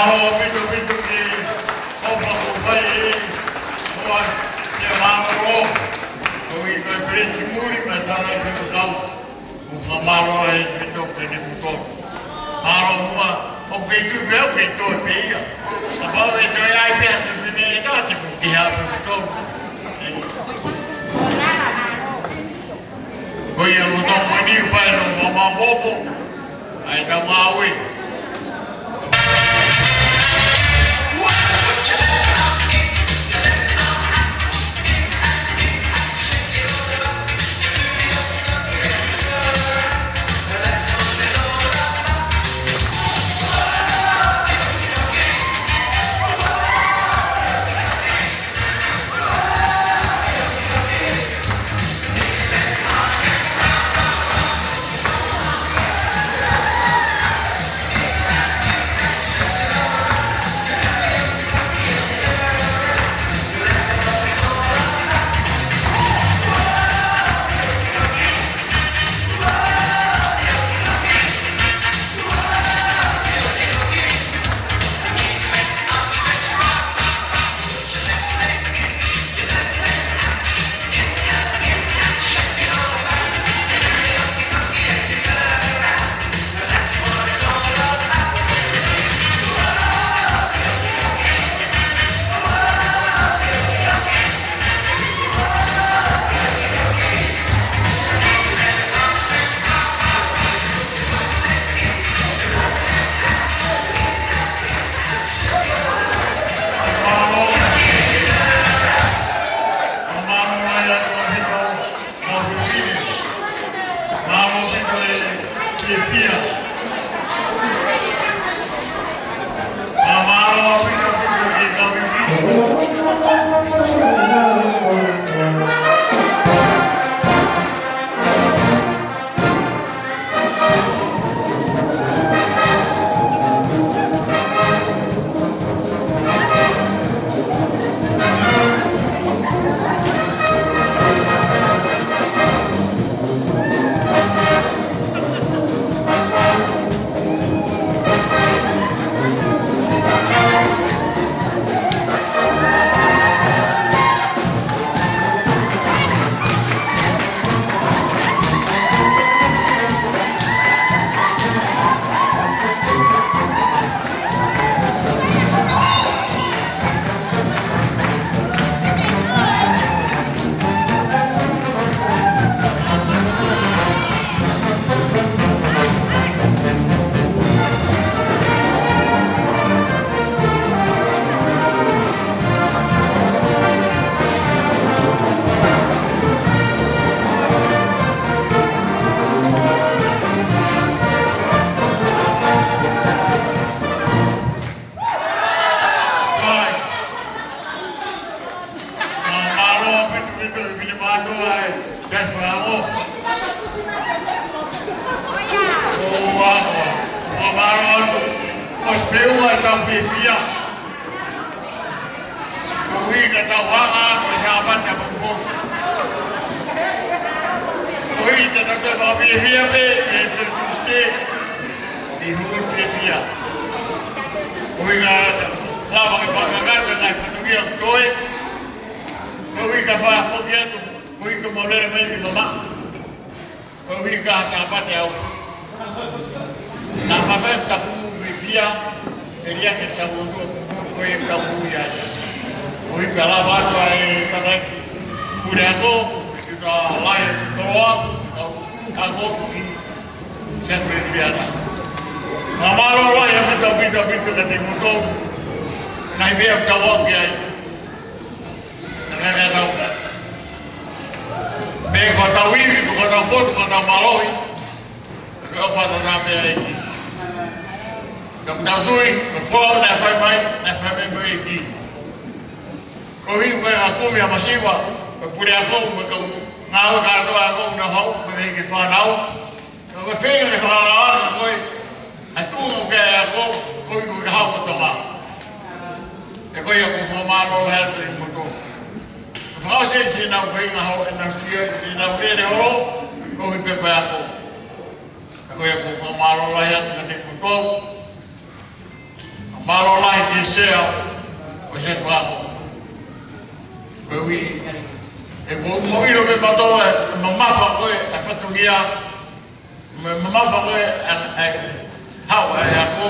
ʻOku pito pito ki he ʻofa kuo fai ʻe he ʻOtua ki he mālōlō. Ko e ʻEiki ko e Palesiteni Muli, mo e tangataʻeiki fekau. ʻOku fakamālō lahi ʻaupito kiate kimoutolu. Mālō muʻa, ʻoku kei tuʻu pē au, kei toe pē ia. Kapau ʻe toe ʻi ai pē ha toe fefine ʻe taha, te u kiʻi haʻu pē mo kimoutolu. Ko ia, mo tau mani upai no mamapopo. ʻAi, tau ngāue. ʻAi. Mā-, mālō ʻaupito, pito, pito, pito, mālō ai. That's what I want. ʻOua, ʻoua. Mālō atu. ʻOsi pē ua ʻetau fiefia. Koeʻuhi ka tau hanga ko e Sāpate ʻapongipongi. Koeʻuhi ka tau toe fakafiefia pē ʻi he First Tuesday. ʻI he hulu fiefia. Koeʻuhi ka lava ke fakakakato e ngaahi fatongia ʻoku toe. Koeʻuhi ka fakafoki atu. Koeʻuhi ka mau lele mai ki mamaʻo. Koeʻuhi ka Sāpate au. Naʻa faifai ʻetau hulu fiefia. Telia ke tau ʻotua ko e tau hulu ia. Koeʻuhi ka lava atu ʻa e tangataʻeiki puleako, ke ka lahi toloa, ka ako ki Sēniti Filipiana. Ka mālō lahi ʻaupito, ʻaupito, ʻaupito kiate kimoutolu. Ngaahi meʻa ʻoku tau aʻu ki ai. Naʻe ʻikai ke tau. Pea ko hotau ivi, ko hotau potu, ko hotau mālohi. Ko e ʻofa tatau pē ʻa e ʻEiki. Ka ʻoku tau tui, ko e folau naʻe fai mai, naʻe fai mai mo e ʻEiki. Koeʻuhi ko e ngaahi kumi ʻa e masiva, ko e puleako, ko e kau ngāue kātoa ʻoku nau hau, ko e hiki fānau. Ka ko e feinga ke fakalakalaka ko e, ʻa e tuʻunga ʻoku ke ako, koeʻuhi ko e kahaʻu ʻo Tonga. Pea ko ia ʻoku ou fakamālō lahi atu kiate kimoutolu. Ka fakaʻosi ʻenau feinga holo, ʻenau sio, ʻenau lele holo, koeʻuhi pē ko e ako. Pea ko ia ʻoku ou fakamālō lahi atu kiate kimoutolu. Ka Mālō lahi ki he sea ʻo e Siasi Fakaongo. Koeʻuhi, ʻoku mou ʻilo pē ʻe moutolu e mamafa ko ē ʻa e fatongia, mo e mamafa ko ē ʻa e, ʻa e haʻu ʻa e ako,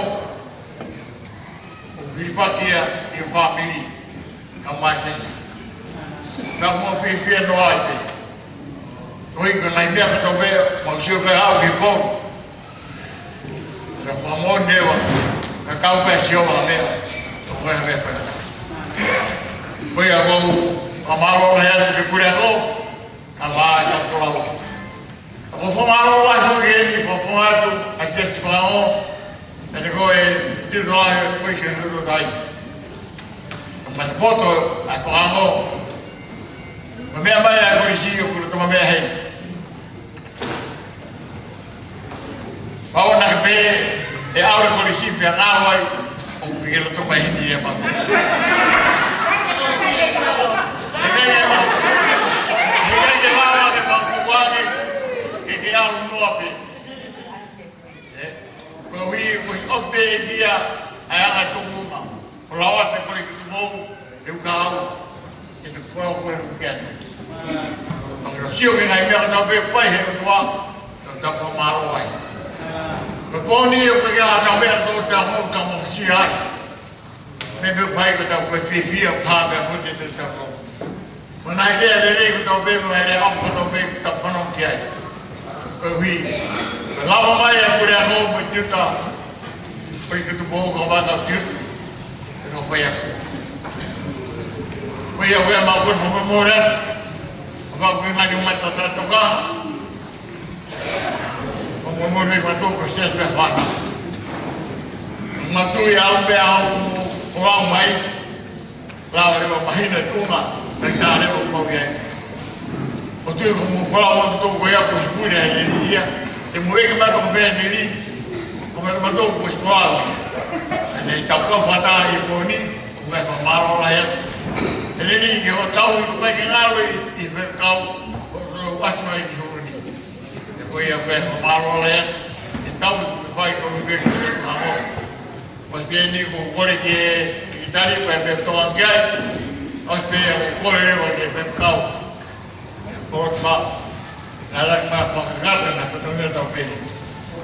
ʻoku hilifaki ia ʻi he fāmili, kae ʻumaʻā e siasi. Ka ʻoku mou fiefia noa ai pē. Koeʻuhi ko e ngaahi meʻa kotoa pē, mou sio ki he ʻaho ki he pō. Ka fakamoʻoni leva, ka kau pē ʻa Sihova ha meʻa, ʻoku ʻikai ha meʻa fai. Ko ia ʻoku ou fakamālō lahi atu ki he puleako, kae ʻumaʻā e kau folau. ʻOku ou fakamālō lahi foki heni, fakafofonga atu ʻa e Siasi Fakaongo, ʻa ia ko e Titulahi ʻo e Kolisi ʻo e Tokāteline. Ko e matapoto ʻa e Fakaongo. Ko e meʻa mai ʻa e kolisi ʻoku lolotonga meʻa heni. Pau naʻa ke pehē ʻe ʻalu e kolisi pea ngalo ai, ʻoku ke lolotonga heni ʻe maku. He ʻikai ke ma-, he ʻikai ke lava ke maku kuangi, ke ke ʻalu noa pē. ʻE, koeʻuhi, koeʻuhi ʻoku pehē ʻe ia ʻa e anga e tuʻunga. Ko e lava te kole ki tuʻu mou, ʻe uka au, ke te kua koe uke atu. Ka ke sio ki he ngaahi meʻa kotoa pē ʻoku fai he ʻOtua, ka tau fakamālō ai. Ko e pō ni ʻoku ʻikai ha tau meʻa tō te amo ka mo fisia ai. Meʻa pē ʻoku fai ko ʻetau fai fiefia, pā pē ʻa ko te te tau kō. Mo e ngaahi lea lelei kotoa pē, mo e ngaahi lea ʻofa kotoa pē, tau fanongo ki ai. Koeʻuhi, ko e lava mai ʻa e puleako mo e tiuta, ko e kutu pō ka vaka tiuta, ʻe no fai aku. Ko ia ko e mau kole fakamolemole atu, ʻa ko e ngaahi mata tatoka, fakamolemole atu ko e siasi pē fana. Mātuʻa ʻalu pē au, ʻo au mai, Lava leva mahina tuʻunga, naʻe tā leva ʻo mau ia. ʻO tui ko mo pala ʻo tō ko ia ko sipuli ʻa e leni ia. ʻE mo eke mai ko fea leni. Ko mai ma tō ko sikola. ʻAne tau kau fata i pō ni, ʻoku ʻikai fakamālō lahi atu. ʻE leni ke ʻo tau i ko pai ke ngalo i, i fekau, ʻo, ʻo ʻasi mai ki holo ni. ʻE ko ia ʻoku ʻikai fakamālō lahi atu. ʻE tau i ko fai ko i pē ko e mako. Ko e peni ko kole ke i tali ko e pe toa ki ai. ʻOsi pē ia ko kole leva ke pe kau. Ko pa. Ala ma fakakata na fatongia tau peni.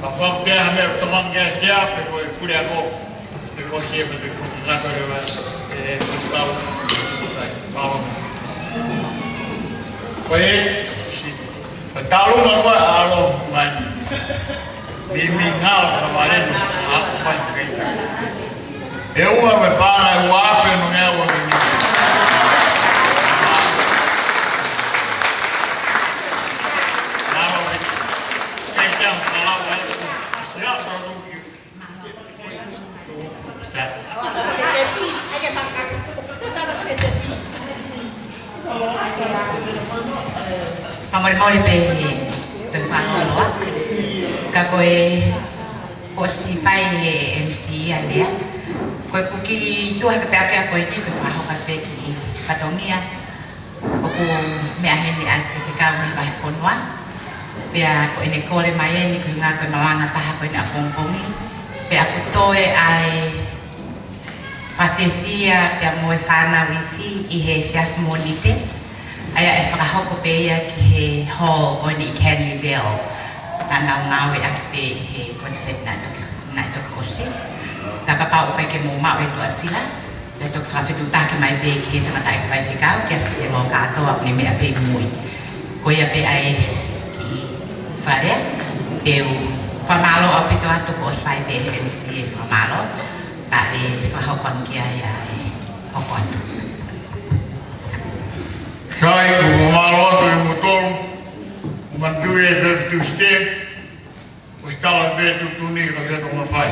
Ka fakakata ha meʻa toa ki ai sia pe ko e puleako. Pe ko sia pe ko fakakata leva. ʻE kau. Kau. Ko e si. Ka talu ma ko alo mani. Mimi ngalo ka malenu a ko mai kei. ʻE ua me pāna ʻe ua ape no ngea ua mimi. Ngalo me kei kia kalapa e. Ia ka luki. Fakamolemole pē he, pē fānau loa. Ka ko e, ko si fai he M C ʻa lea. Ko e kuki tua ke pea kia ko e ki pē fakahoko pē ki fatongia. ʻOku meʻa heni ʻa e faifekau mei Vahefonua. Pea ko ʻene kole mai eni ko e ngā ko e malanga taha ko eni ʻapongipongi. Pea ʻoku toe ʻa e fakafiefia pea mo e fānau ifi ʻi he efiafi Mōnite. ʻA ia ʻe fakahoko pē ia ki he hall ko eni ʻi Canley Vale. Naʻa nau ngāueʻaki pē ʻi he concert naʻe toki, naʻe toki ʻosi. Ka kapau ʻoku ʻikai ke mou maʻu e tuʻasila. Pea toki fakafetuʻutaki mai pē ki he tangataʻeiki faifekau, kia Sitelo kātoa, ʻoku ne meʻa pē mui. Ko ia pē ʻa e kiʻi fakalea, te u fakamālō ʻaupito atu ko e ʻosi fai pē he M C e fakamālō, ka ʻe fakahoko ange ki ai ʻa e hoko atu. Sai, ʻoku ou fakamālō atu ʻi muʻa tolu, ʻoku manatuʻi e First Tuesday, ʻosi tala pē tuʻutuʻuni ka fea tō mafai.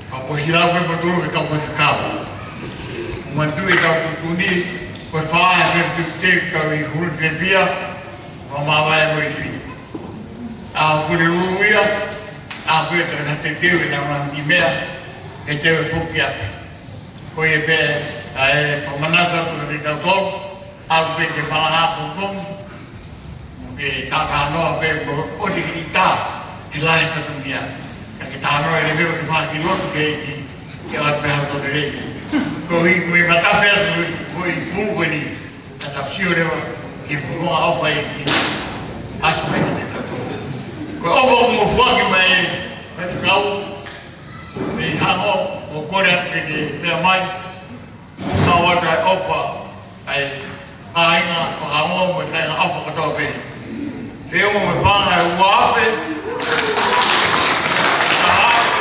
Ka ʻosi lau pē motoro ke tau faifekau. ʻOku manatuʻi e tau tuʻutuʻuni, ko e fā e fefitute tau ʻi hulu fefia, ʻo mavae mo ifi. ʻA ʻoku ne lulu ia, ʻa ʻoku ʻikai te teu e nau ngaahi meʻa, ke teu e foki atu. Ko ia pē, ʻa e fakamanatu atu kiate kitautolu, ʻalu pē ke malanga pongipongi, mo ke tātānoa pē mo ʻosi ke ʻita, he lahi fatongia. Ka ke talanoa lelei pē ke fai ki loto ki he ʻEiki, ke ʻoatu pē ha loto lelei. Ko e ʻuhi ko e matafi atu ko e pulu ko eni, ka tau sio leva ki he fofonga ʻofa ʻa e ʻEiki, ʻasi mai kiate kitautolu. Ko e ʻofa ʻoku mo foaki mai ʻe Faifekau, mei Hango, ʻoku ou kole atu ke ke meʻa mai, ʻo ʻoatu e ʻofa ʻa e kāinga fakaongo mo e kāinga ʻofa kotoa pē. Ke ongo mo e paʻanga ʻe ua afe. Taha afe.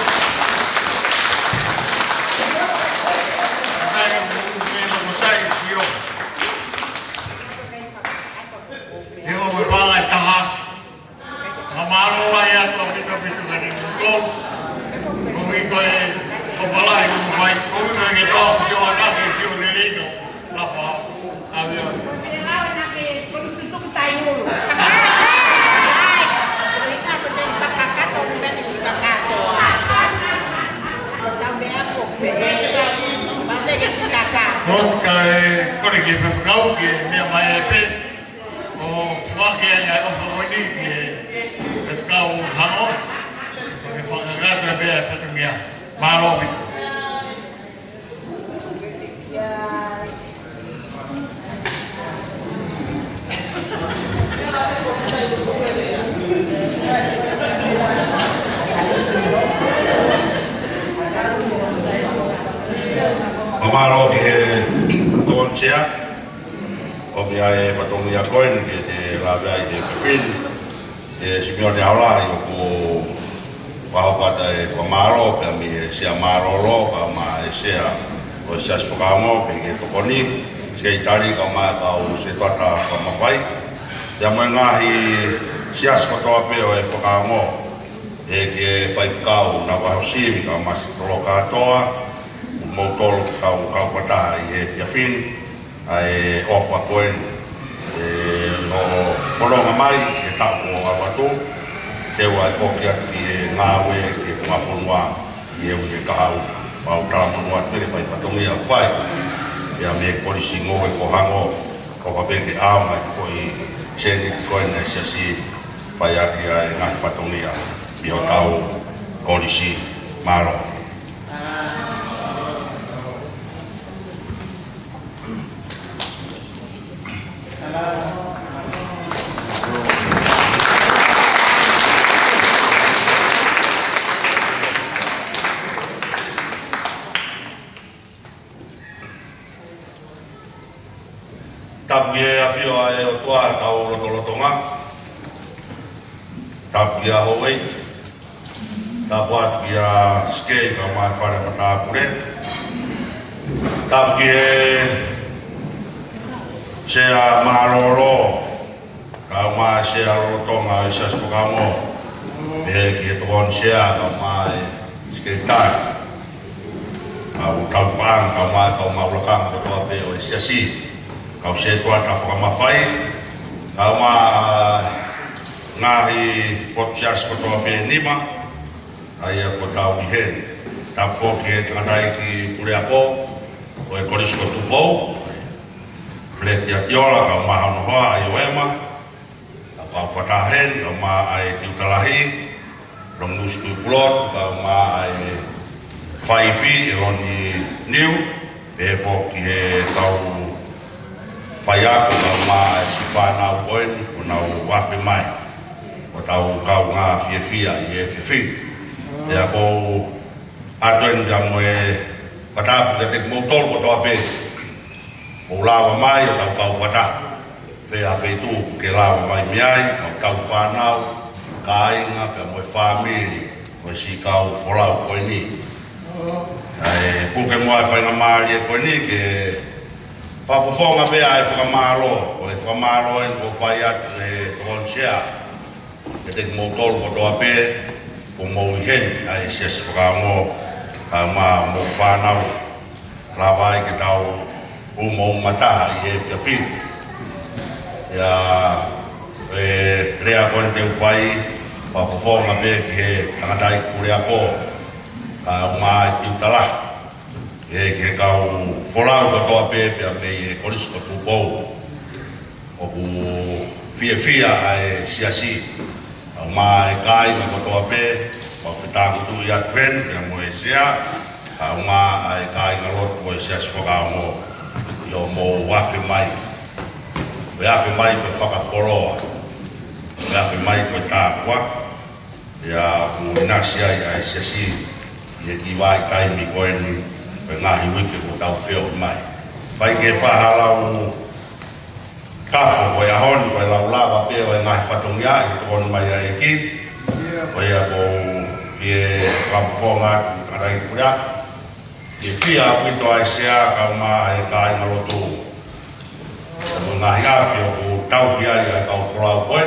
Kae ʻumaʻā e toko sai sio. Ke ongo mo e paʻanga ʻe taha afe. Fakamālō lahi atu ʻaupito ʻaupito kiate kimoutolu. Koeʻuhi ko e ʻofa lahi kuo mou fai. Koeʻuhi ko e ke tau sio atu ke sio lelei ka. Lapa. ʻAvio. Ko e kae kole ki he Faifekau ke meʻa mai ai pē. ʻO foaki ʻa e ʻofa ko eni ki he Faifekau Hango, ko e fakakakato pē ʻa e fatongia. Mālō ʻaupito. Mālō ki he Tokoni Sea. ʻOmi ʻa e fatongia ko eni ke te lave ai he pepin. ʻE Simione Aolahi, ʻoku ou fakahoko atu e fakamālō pea mei he Sea Mālōlō, kae ʻumaʻā e Sea ʻo e Siasi Fakaongo, pea ki he Tokoni Sekelitali, kae ʻumaʻā e kau Sekelitali Fakamafai. Pea mo e ngaahi siasi kotoa pē ʻo e fakaongo, ʻe ki he Faifekau Navahosivi, kae ʻumaʻā e Sitolo Kātoa, kimoutolu kau, kau fakataha ʻi he efiafi ni. ʻA e ʻofa ko eni, ʻe, ʻo fononga mai he taʻu kuo ʻalu atu, teu ai foki atu ki he ngāue ki he funga fonua ʻi he uike kahaʻu. Mau talamonū atu ki he fai fatongia ʻoku fai, pea mei he Kolisi Ngoue ko Hango, ʻofa pē ke ʻaonga ki he foʻi sēniti ko eni ʻa e Siasi, fai ʻaki ʻa e ngaahi fatongia ʻi hotau kolisi. Mālō. Tapu ki he ʻafio ʻa e ʻOtua ʻi hotau lotolotonga. Tapu ki he houʻeiki. Tapu atu kia Sikei kae ʻumaʻā e fale matāpule. Tapu ki he Sea Mālōlō, kae ʻumaʻā e Sea Lolotonga ʻo e Siasi Fakaongo. Pehē ki he Tokoni Sea kae ʻumaʻā e Sekelitali. Kau tauhi paʻanga kae ʻumaʻā e kau maʻu lakanga kotoa pē ʻo e Siasi. Kau Setuata Fakamafai. Kae ʻumaʻā e ngaahi potu siasi kotoa pē ʻe nima, ʻa ia kuo tau ʻi heni. Tapu foki ki he tangataʻeiki puleako ʻo e Kolisi ko Tupou, Feleti Atiola, kae ʻumaʻā hono hoa, ʻa ia ʻo ʻEma, kau fakataha heni, kae ʻumaʻā e Tiuta Lahi, Longinusi Tuʻipulotu, kae ʻumaʻā e Faifi, ʻEloni Niu, pehē foki ki he kau faiako kae ʻumaʻā e siʻi fānau ko eni kuo nau afe mai, ko hotau kaungā fiefia ʻi he efiafi ni. Pea ʻoku ou ʻoatu eni pea mo e fakatapu kiate kimoutolu kotoa pē ʻoku mou lava mai ʻo tau kau fakataha. Pea feituʻu ʻoku ke lava mai mei ai, kau fānau, kāinga, pea mo e fāmili ʻo e siʻi kau folau ko eni. ʻA e puke muʻa e faingamālie ko eni ke fakafofonga pē ʻa e fakamālō, ko e fakamālō eni kuo fai atu ʻe he Tokoni Sea kiate kimoutolu kotoa pē kuo mou ʻi heni, ʻa e Siasi Fakaongo, kae ʻumaʻā homou fānau, lava ai ke tau umauma taha ʻi he efiafi ni. ʻA e lea ko eni te u fai, fakafofonga pē ki he tangataʻeiki puleako, kae ʻumaʻā e Tiuta Lahi, ki he, ki he kau folau kotoa pē, pea mei he Kolisi ko Tupou. ʻOku fiefia ʻa e Siasi, kae ʻumaʻā e kāinga kotoa pē, mau fie Tākutu ia Tuen, ia mo e sea, kae ʻumaʻā e kāingalotu ʻo e Siasi Fakaongo, ʻi hoʻomou afe mai. Ko e afe mai ko e fakakoloa, ko e afe mai ko e tāpuaki, ia kuo ʻinasi ai ʻa e Siasi ʻi he kiʻi vahaʻa taimi ko eni, ko e ngaahi uike kuo tau feohi mai. Fai ke fahalau kafo, ko e ʻaho ni, ko e lau lava pē ʻo e ngaahi fatongia ʻi he tokoni mai ʻa e ʻEiki. Ko ia ʻoku ou fie fakafofonga atu ki he Puleako. Fiefia ʻaupito ʻa e sea kae ʻumaʻā e kāingalotu. Ko e ngaahi ʻapi ʻoku tauhi ai ʻa e kau folau ko ē,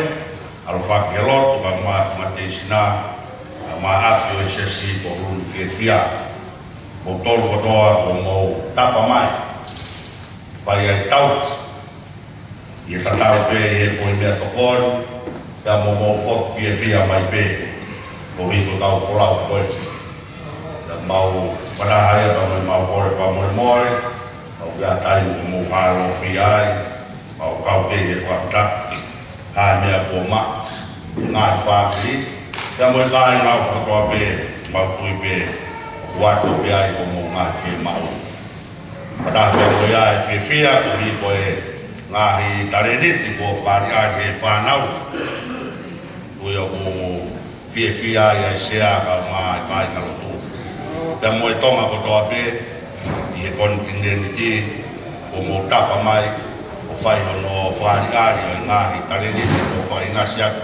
ʻaloʻofa ki he lotu, kae ʻumaʻā e mateisina, kae ʻumaʻā e ʻapi ʻo e Siasi, ʻoku ou fiefia. Mou tolu kotoa ʻoku mou tapa mai. Fai ai tau. ʻI he tatau pē ʻi he foʻi meʻatokoni, pea mo hoʻomou fiefia mai pē, koeʻuhi ko e kau folau ko ē. Pea mau fakahā ia, pea mau kole fakamolemole, mau pea taimi ʻoku mou hālofia ai, mau kau pē he fakataha, ʻa e meʻa kuo maʻu, ngaahi fāmili, pea mo e kāinga kotoa pē, mau tui pē, ʻoku ʻoatu pē ai hoʻomou ngaahi fiemaʻu. Fakataha pē ko ia e fiefia, koeʻuhi ko e ngaahi talēniti kuo fakaʻaliʻali ʻe he fānau. Ko ia ʻoku fiefia ai ʻa e sea kae ʻumaʻā e kāingalotu. Pea mo e Tonga kotoa pē, ʻi he konitinēniti, ʻoku mou tapa mai, ʻo fai hono fakaʻaliʻali ʻo e ngaahi talēniti kuo fakaʻinasi atu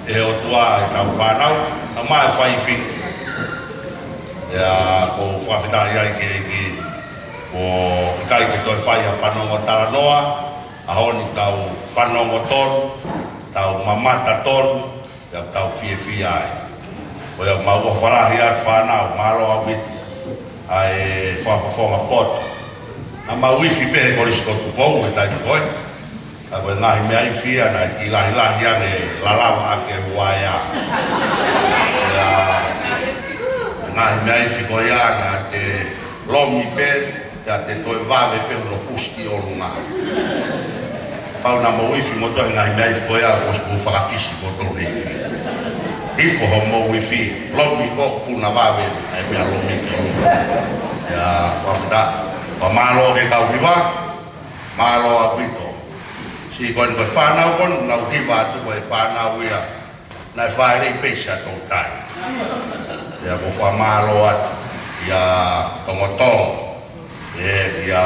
ʻe he ʻOtua ʻetau fānau, kae ʻumaʻā e fai fili. Pea ʻoku ou fakafetaʻi ai ki he ʻEiki, ʻoku ʻikai ke toe fai ha fanongo talanoa, ʻaho ni tau fanongo tonu, tau mamata tonu, pea tau fiefia ai. Ko ia mau ʻofa lahi atu fānau, mālō ʻaupito, ʻa e fakafofonga poto. Naʻa mau ifi pē he Kolisi ko Tupou he taimi ko ē. Ka ko e ngaahi meʻa ifi ia naʻe kiʻi lahilahi ange lalava ʻaki e uaea. Ia, ngaahi meʻa ifi ko ia naʻa te lomi pē, pea te toe vave pē hono fusi ki ʻolunga. Pau naʻa mou ifi mo toe ngaahi meʻa ifi ko ia, ʻosi mou fakafisi mo toe ifi. Hifo hoʻomou ifi, lomi ko ē puna vave, ʻa e meʻa lomi ki ʻolunga. Ia, fakafetaʻi. Pea mālō ki he kau hiva, mālō ʻaupito. Siʻi ko eni ko e fānau ko eni, nau hiva atu ko e fānau ia. Naʻe fāʻeleʻi pē siʻa toutai. Ia ʻoku ou fakamālō atu, ia Tongotongo, ē, ia,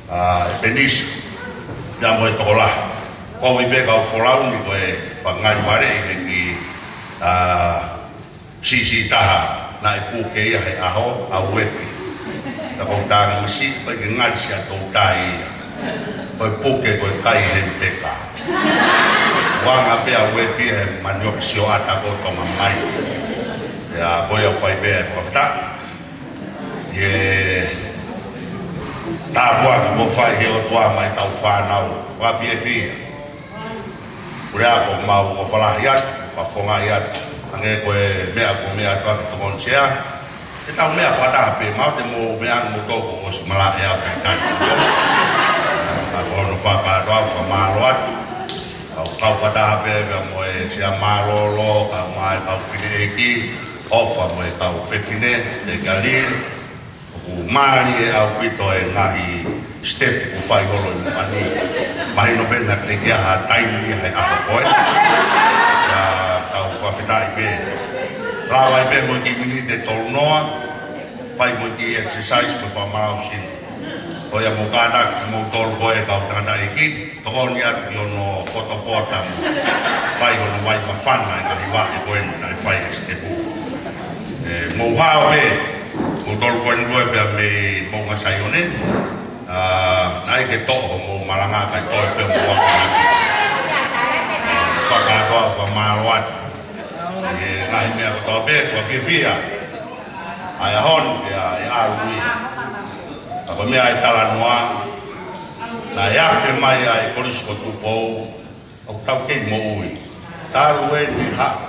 ā, ʻEpenisa, ia mo e tokolahi. Koeʻuhi pē kau folau ni ko e fakangaingainga ʻi he kiʻi, ā, siʻisiʻi taha, naʻe puke ia he ʻaho, ʻa uepi. Ka ʻoku ou tangata masiʻi, ʻikai ke ngali siʻa toutai ia. Ko e puke ko e kai hemipeka. Uanga pē ʻa uepi he manioki sioʻata ko Tonga mai. Ia, ko ia ʻoku fai pē ʻa e fakafetaʻi. ʻI he tāpuaki kuo fai ʻe he ʻOtua maʻa ʻetau fānau. Fakafiefia. Puleako, mau ʻofa lahi atu, fakafofongaʻi atu. Hangē ko e meʻa kuo meʻa atu ʻaki e tokoni sea. Ke tau meʻa fakataha pē, mau te mou meʻa mo toko ʻosi malaʻe au kai kai. Ka ko hono fakakātoa, fakamālō atu. Kau, kau fakataha pē, pea mo e sea mālōlō, kae ʻumaʻā e kau fili ʻeiki, ʻofa mo e kau fefine, e kalili. ʻOku mālie ʻaupito e ngaahi step ʻoku fai holo ʻi muʻa ni. Mahino pē naʻe ʻikai ke ʻi ai ha taimi ia he ʻaho ko ē. Ia, kau fakafetaʻi pē. Lava ai pē mo e kiʻi miniti ʻe tolu noa. Fai mo e kiʻi exercise mo e fakamālohisino. Ko ia mou kātaki kimoutolu ko ē kau tangataʻeiki. Tokoni atu ki hono potopota mo fai hono vai mafana e ngaahi vaʻe ko eni naʻe fai ʻe Sitepu. ʻE, mou hao pē, mou tolu ko eni ko ē pea mei Moʻunga Saione. Ā, naʻe ʻikai ke toʻo hoʻomou malanga kae toe pē mou ako atu. Fakakātoa, fakamālō atu. ʻE, ngaahi meʻa kotoa pē, fakafiefia. ʻA e ʻaho ni pea ʻe ʻalu ia. Ka ko e meʻa ʻe talanoa, naʻe afe mai ʻa e Kolisi ko Tupou, ʻoku tau kei moʻui. Talu eni haʻu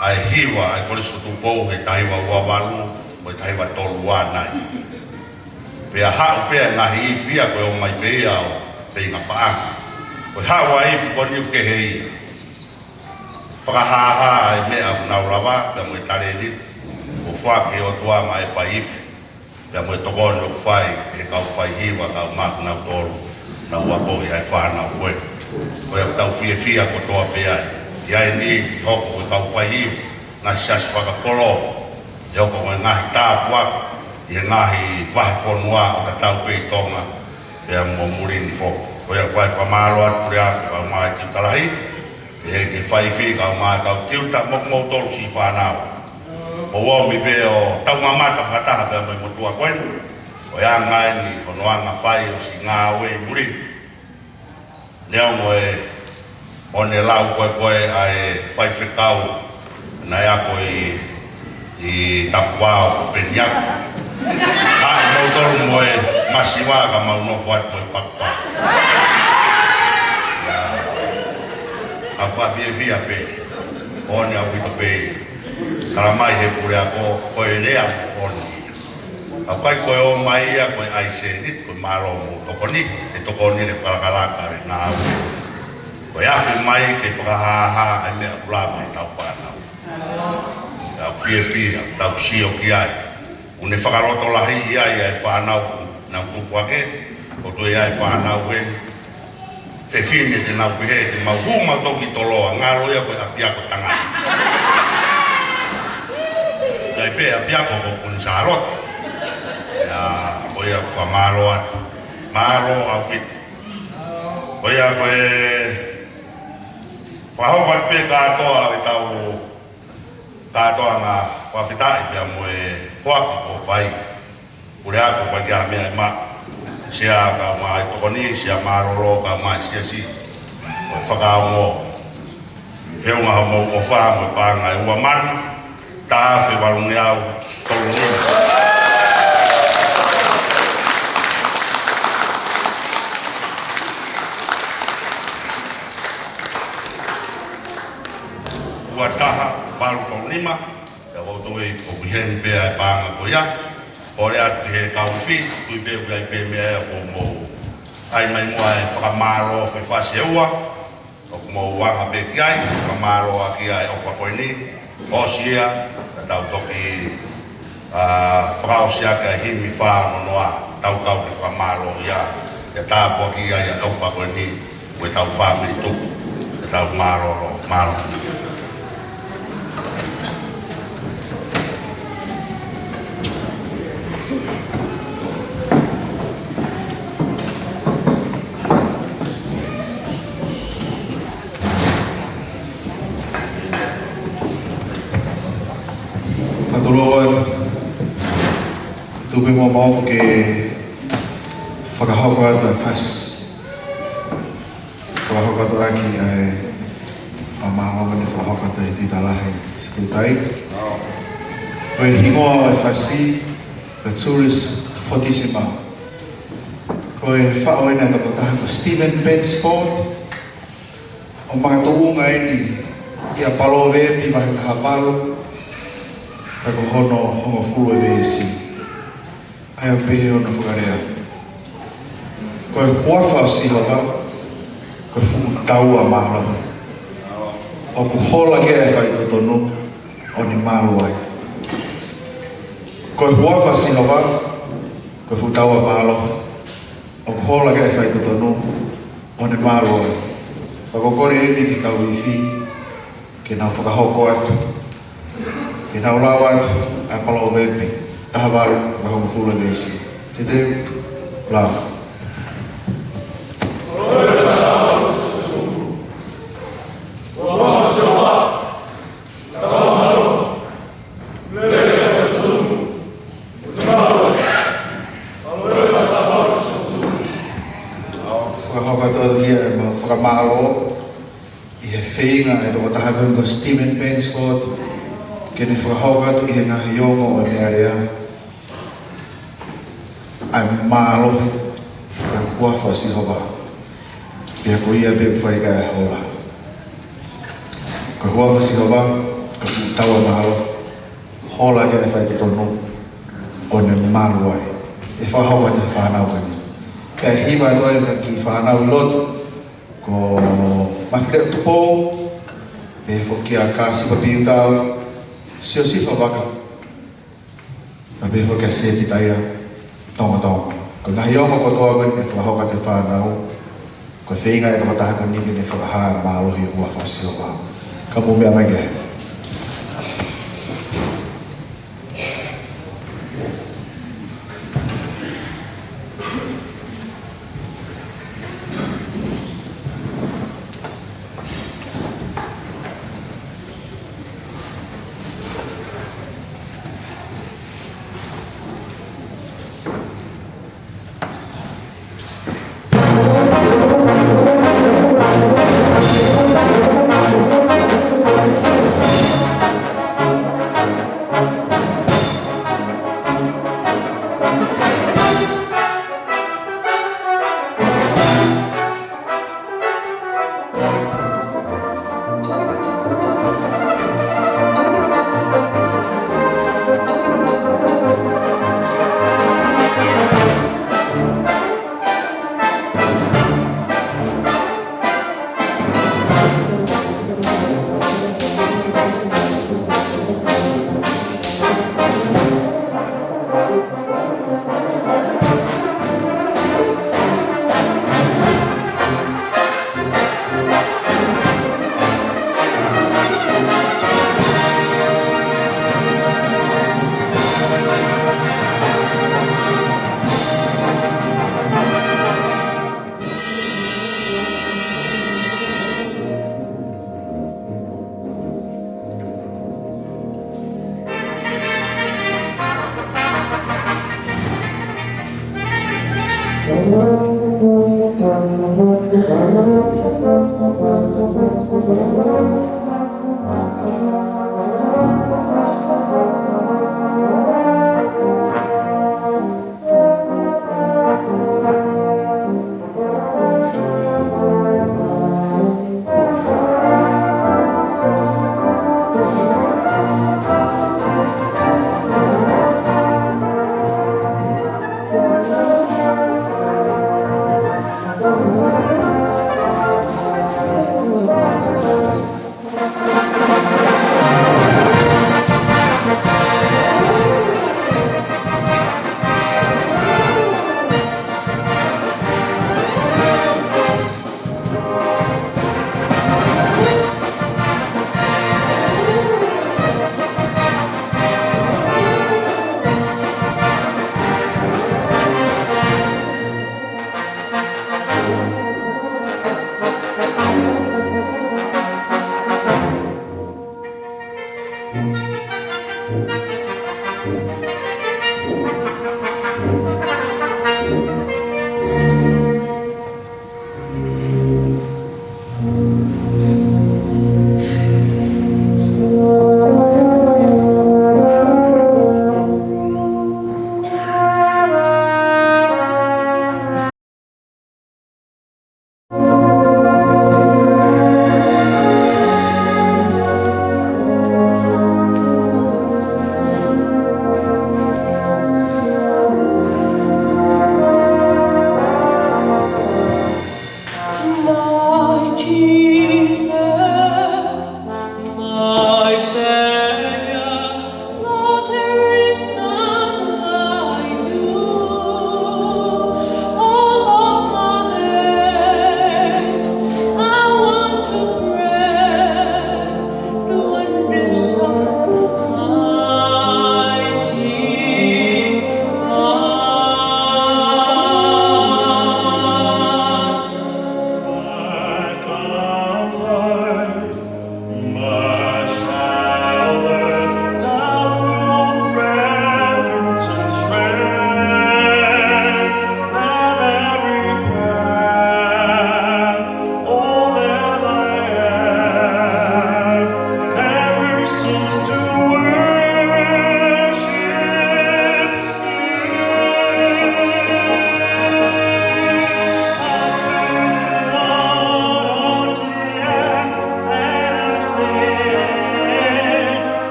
ʻa e hiva ʻa e Kolisi ko Tupou he taha hiva ua valu, mo e taha hiva tolu ua nai. Pea haʻu pē ʻa e ngaahi ifi ia ko e ō mai pē ia ʻo feinga paʻanga. Ko e haʻu ʻa e ifi ko eni ʻoku kehe ia. fakahāhā e meʻa ʻoku nau lava, pea mo e talēniti ʻoku foaki ʻe he ʻOtua maʻa e fai ifi, pea mo e tokoni ʻoku fai ʻe he kau faihiva, kau mākinautolu naʻa nau akoʻi ʻa e fānau ko ē. Ko ia ʻoku tau fiefia kotoa pē ai. ʻI ai e niʻihi ʻe hoko ko e kau faihiva, ngaahi siasi fakakolo, ʻe hoko ko e ngaahi tāpuaki ʻi he ngaahi vahefonua ʻo tatau pē ʻi Tonga pea mo muli ni foki. Ko ia ʻoku fai e fakamālō atu, Puleako, kae ʻumaʻā e tiuta lahi, ʻe he kau fai ifi, kae ʻumaʻā e kau tiuta, mo kimoutolu siʻi fānau. Mou omi pē ʻo tau mamata fakataha pea mo e motuʻa ko eni, ko e anga eni hono anga fai ʻo siʻi ngāue ʻi muli. Neongo e, ʻo ne lau ko ē ko ē ʻa e faifekau naʻe ako ʻi, ʻi Tapuao, ko Peniaku. ʻA, moutolu mo e masiva ka mau nofo atu mo e pakupaku. ʻIa, ʻoku ou fiefia pē. ʻOni ʻaupito pē. Tala mai ʻe he Puleako, ko e lea moʻoni ia. ʻOku ʻikai ko e ō mai ia ko e ʻai sēniti, ko e mālō hoʻomou tokoni, ʻe tokoni ʻi he fakalakalaka ʻo e ngāue. Ko e afe mai ke fakahāhā e meʻa ʻoku lava ʻe heʻetau fānau. ʻOku ou fiefia, tau sio ki ai. ʻOku ne fakalotolahiʻi ai ʻa e fānau naʻa nau tupu hake, ʻoku toe ʻi ai e fānau eni. Fefine te nau pehē, te mau hū mautolu ki Toloa, ngalo ia ko e ʻapiako tangata. ʻI ai pē ʻapiako ko Kuini Sālote. ʻIa, ko ia ʻoku fakamālō atu. Mālō ʻaupito. Ko ia ko e fakahoko atu pē kātoa ʻetau kātoanga fakafetaʻi pea mo e foaki kuo fai. Puleako, ʻoku ʻikai ha meʻa ʻe maʻu. Sea kae ʻumaʻā e tokoni, Sea Mālōlō kae ʻumaʻā e siasi, ʻo e fakaongo. Feʻunga hoʻomou ʻofa mo e paʻanga ʻe ua mano, taha afe valungeau tolu nima. Ua taha valu tolu nima. Pea ʻoku ou tui ʻoku ʻi heni pē ʻa e paʻanga ko ia. Kole atu ki he kau ifi, tui pē ʻoku ʻi ai pē meʻa ʻe ʻoku mou ʻai mai muʻa e fakamālō fefasi ʻe ua. ʻOku mou anga pē ki ai, fakamālō ʻaki ʻa e ʻofa ko eni. ʻOsi ia, ka tau toki, ā, fakaʻosi ʻaki ʻa e himi fā noa noa, tau kau ke fakamālō ia, ke tāpuakiʻi ai ʻa e ʻofa ko eni. Ko ʻetau fāmili tuku, ʻetau mālōlō, mālō. Fatulou atu. Tuku pē muʻa maʻu ke fakahoko atu e fasi. Fakahoko atu ʻaki ʻa e fakamālō ko eni, fakahoko atu ʻe he tiuta lahi, Situtai. Ko e hingoa ʻo e fasi, ko Juris Fortissima. Ko e faʻu eni ʻa e tokotaha ko Stephen Pensford, ʻo makatuʻunga eni ʻia Palōveepi vahe taha valu, pea ko hono hongofulu e veesi. ʻA ia ʻoku pehē hono fakalea: Ko e huafa ʻo Sihova, ko e fuʻu taua mālohi. ʻOku hola ki ai ʻa e faitotonu, ʻo ne malu ai. Ko e huafa ʻo Sihova, ko e fuʻu taua mālohi. ʻOku hola ki ai ʻa e faitotonu, ʻo ne malu ai. Pea ʻoku ou kole eni ki he kau ifi, ke nau fakahoko atu, ke nau lau atu ʻa e Palōveepi taha valu, vahe hongofulu e veesi. Te te lau. Fakahoko atu ki ai ʻa e mau fakamālō ʻi he feinga ʻa e tokotaha ko eni ko Stephen Pensford, ke ne fakahoko atu ʻi he ngaahi ongo ʻo e meʻa lea ʻa e mālohi ʻo e huafa ʻo Sihova. Pea ko ia pē ʻoku fai ki ai e hola. Ko e huafa ʻo Sihova, ko e fuʻu taua mālohi. Hola ki ai ʻa e faitotonu, ʻo ne malu ai. ʻE fakahoko atu ʻe he fānau ko eni. Pea hiva atu ai ki he fānau ʻi loto, ko Mafileʻo Tupou, Pehē foki kia Kāsipa Piukau, Siosifa Vaka. Pea pehē foki kia Sepitaia Tongatonga. Ko e ngaahi ongo kotoa ko eni ʻe fakahoko atu ʻe he fānau. Ko e feinga ʻa e tokotaha ko eni ke ne fakahā e mālohi ʻo e huafa ʻo Sihova. Ka mou meʻa mai ki ai.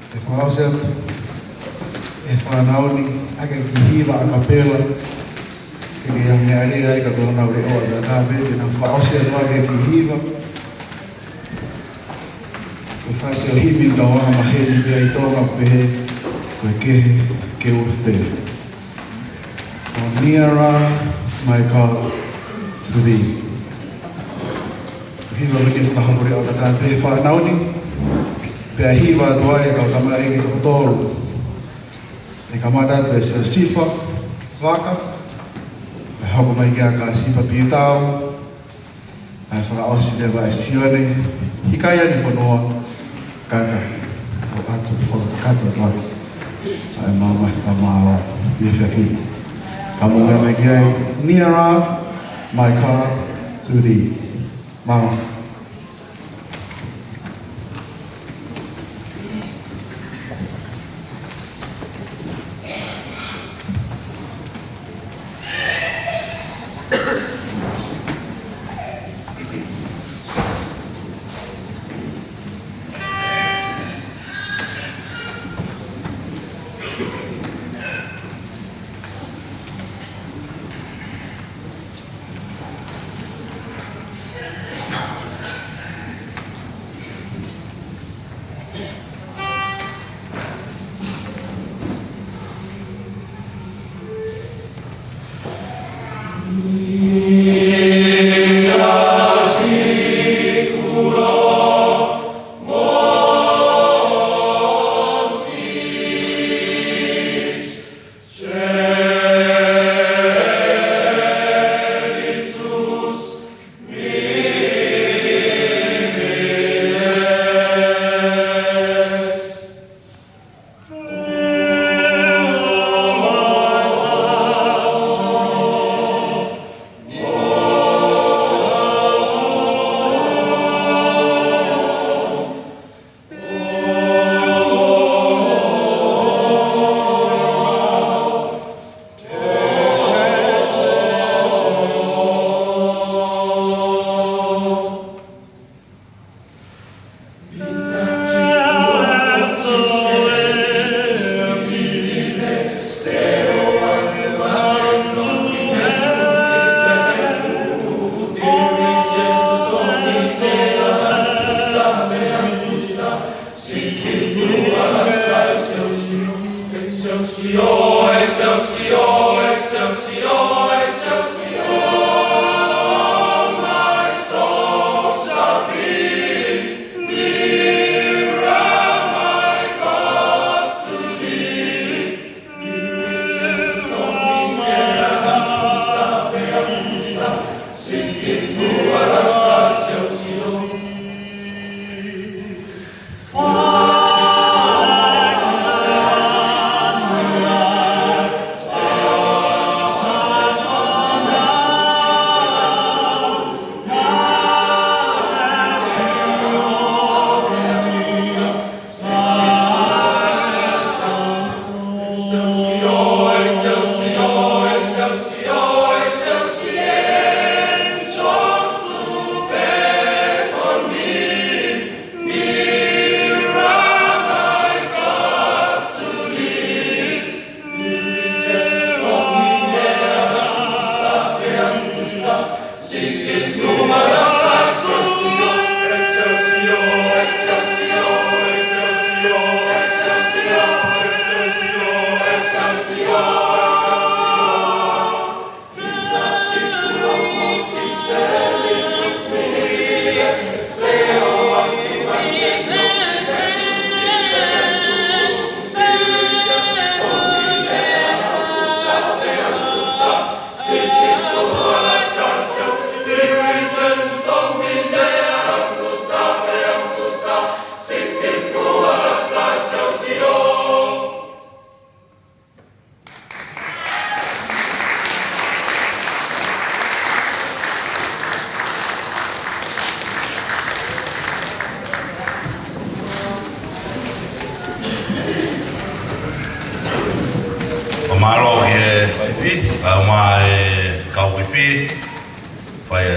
ʻE fakaʻosi atu e fānau ni ʻaki e kiʻi hiva a kapela, ke ke hanga ʻo lea ai ka ko honau leʻo ʻa e tāpē, ke nau fakaʻosi atu ʻaki e kiʻi hiva. Ko e fasi ʻo e himi ʻoku tau anga maheni pē ʻi Tonga pehē, ko e kehe, ke uf pē. From Nearer, My Call to Thee. Hiva ko eni fakahapori ʻo kata pē fānau ni. Pea hiva atu ai e kau tamaiki ʻe toko tolu. ʻE kamata atu ʻe Siosifa Vaka. ʻE hoko mai kia Kasipa Piutau. ʻE fakaʻosi leva ʻe Sione Hikaia ni Fonua Kata, ʻo ʻatu fakakakato atu ai ʻa e maama fakamālō ʻi he efiafi ni. Ka mou meʻa mai ki ai, Nearer, My Call to Thee. Mālō.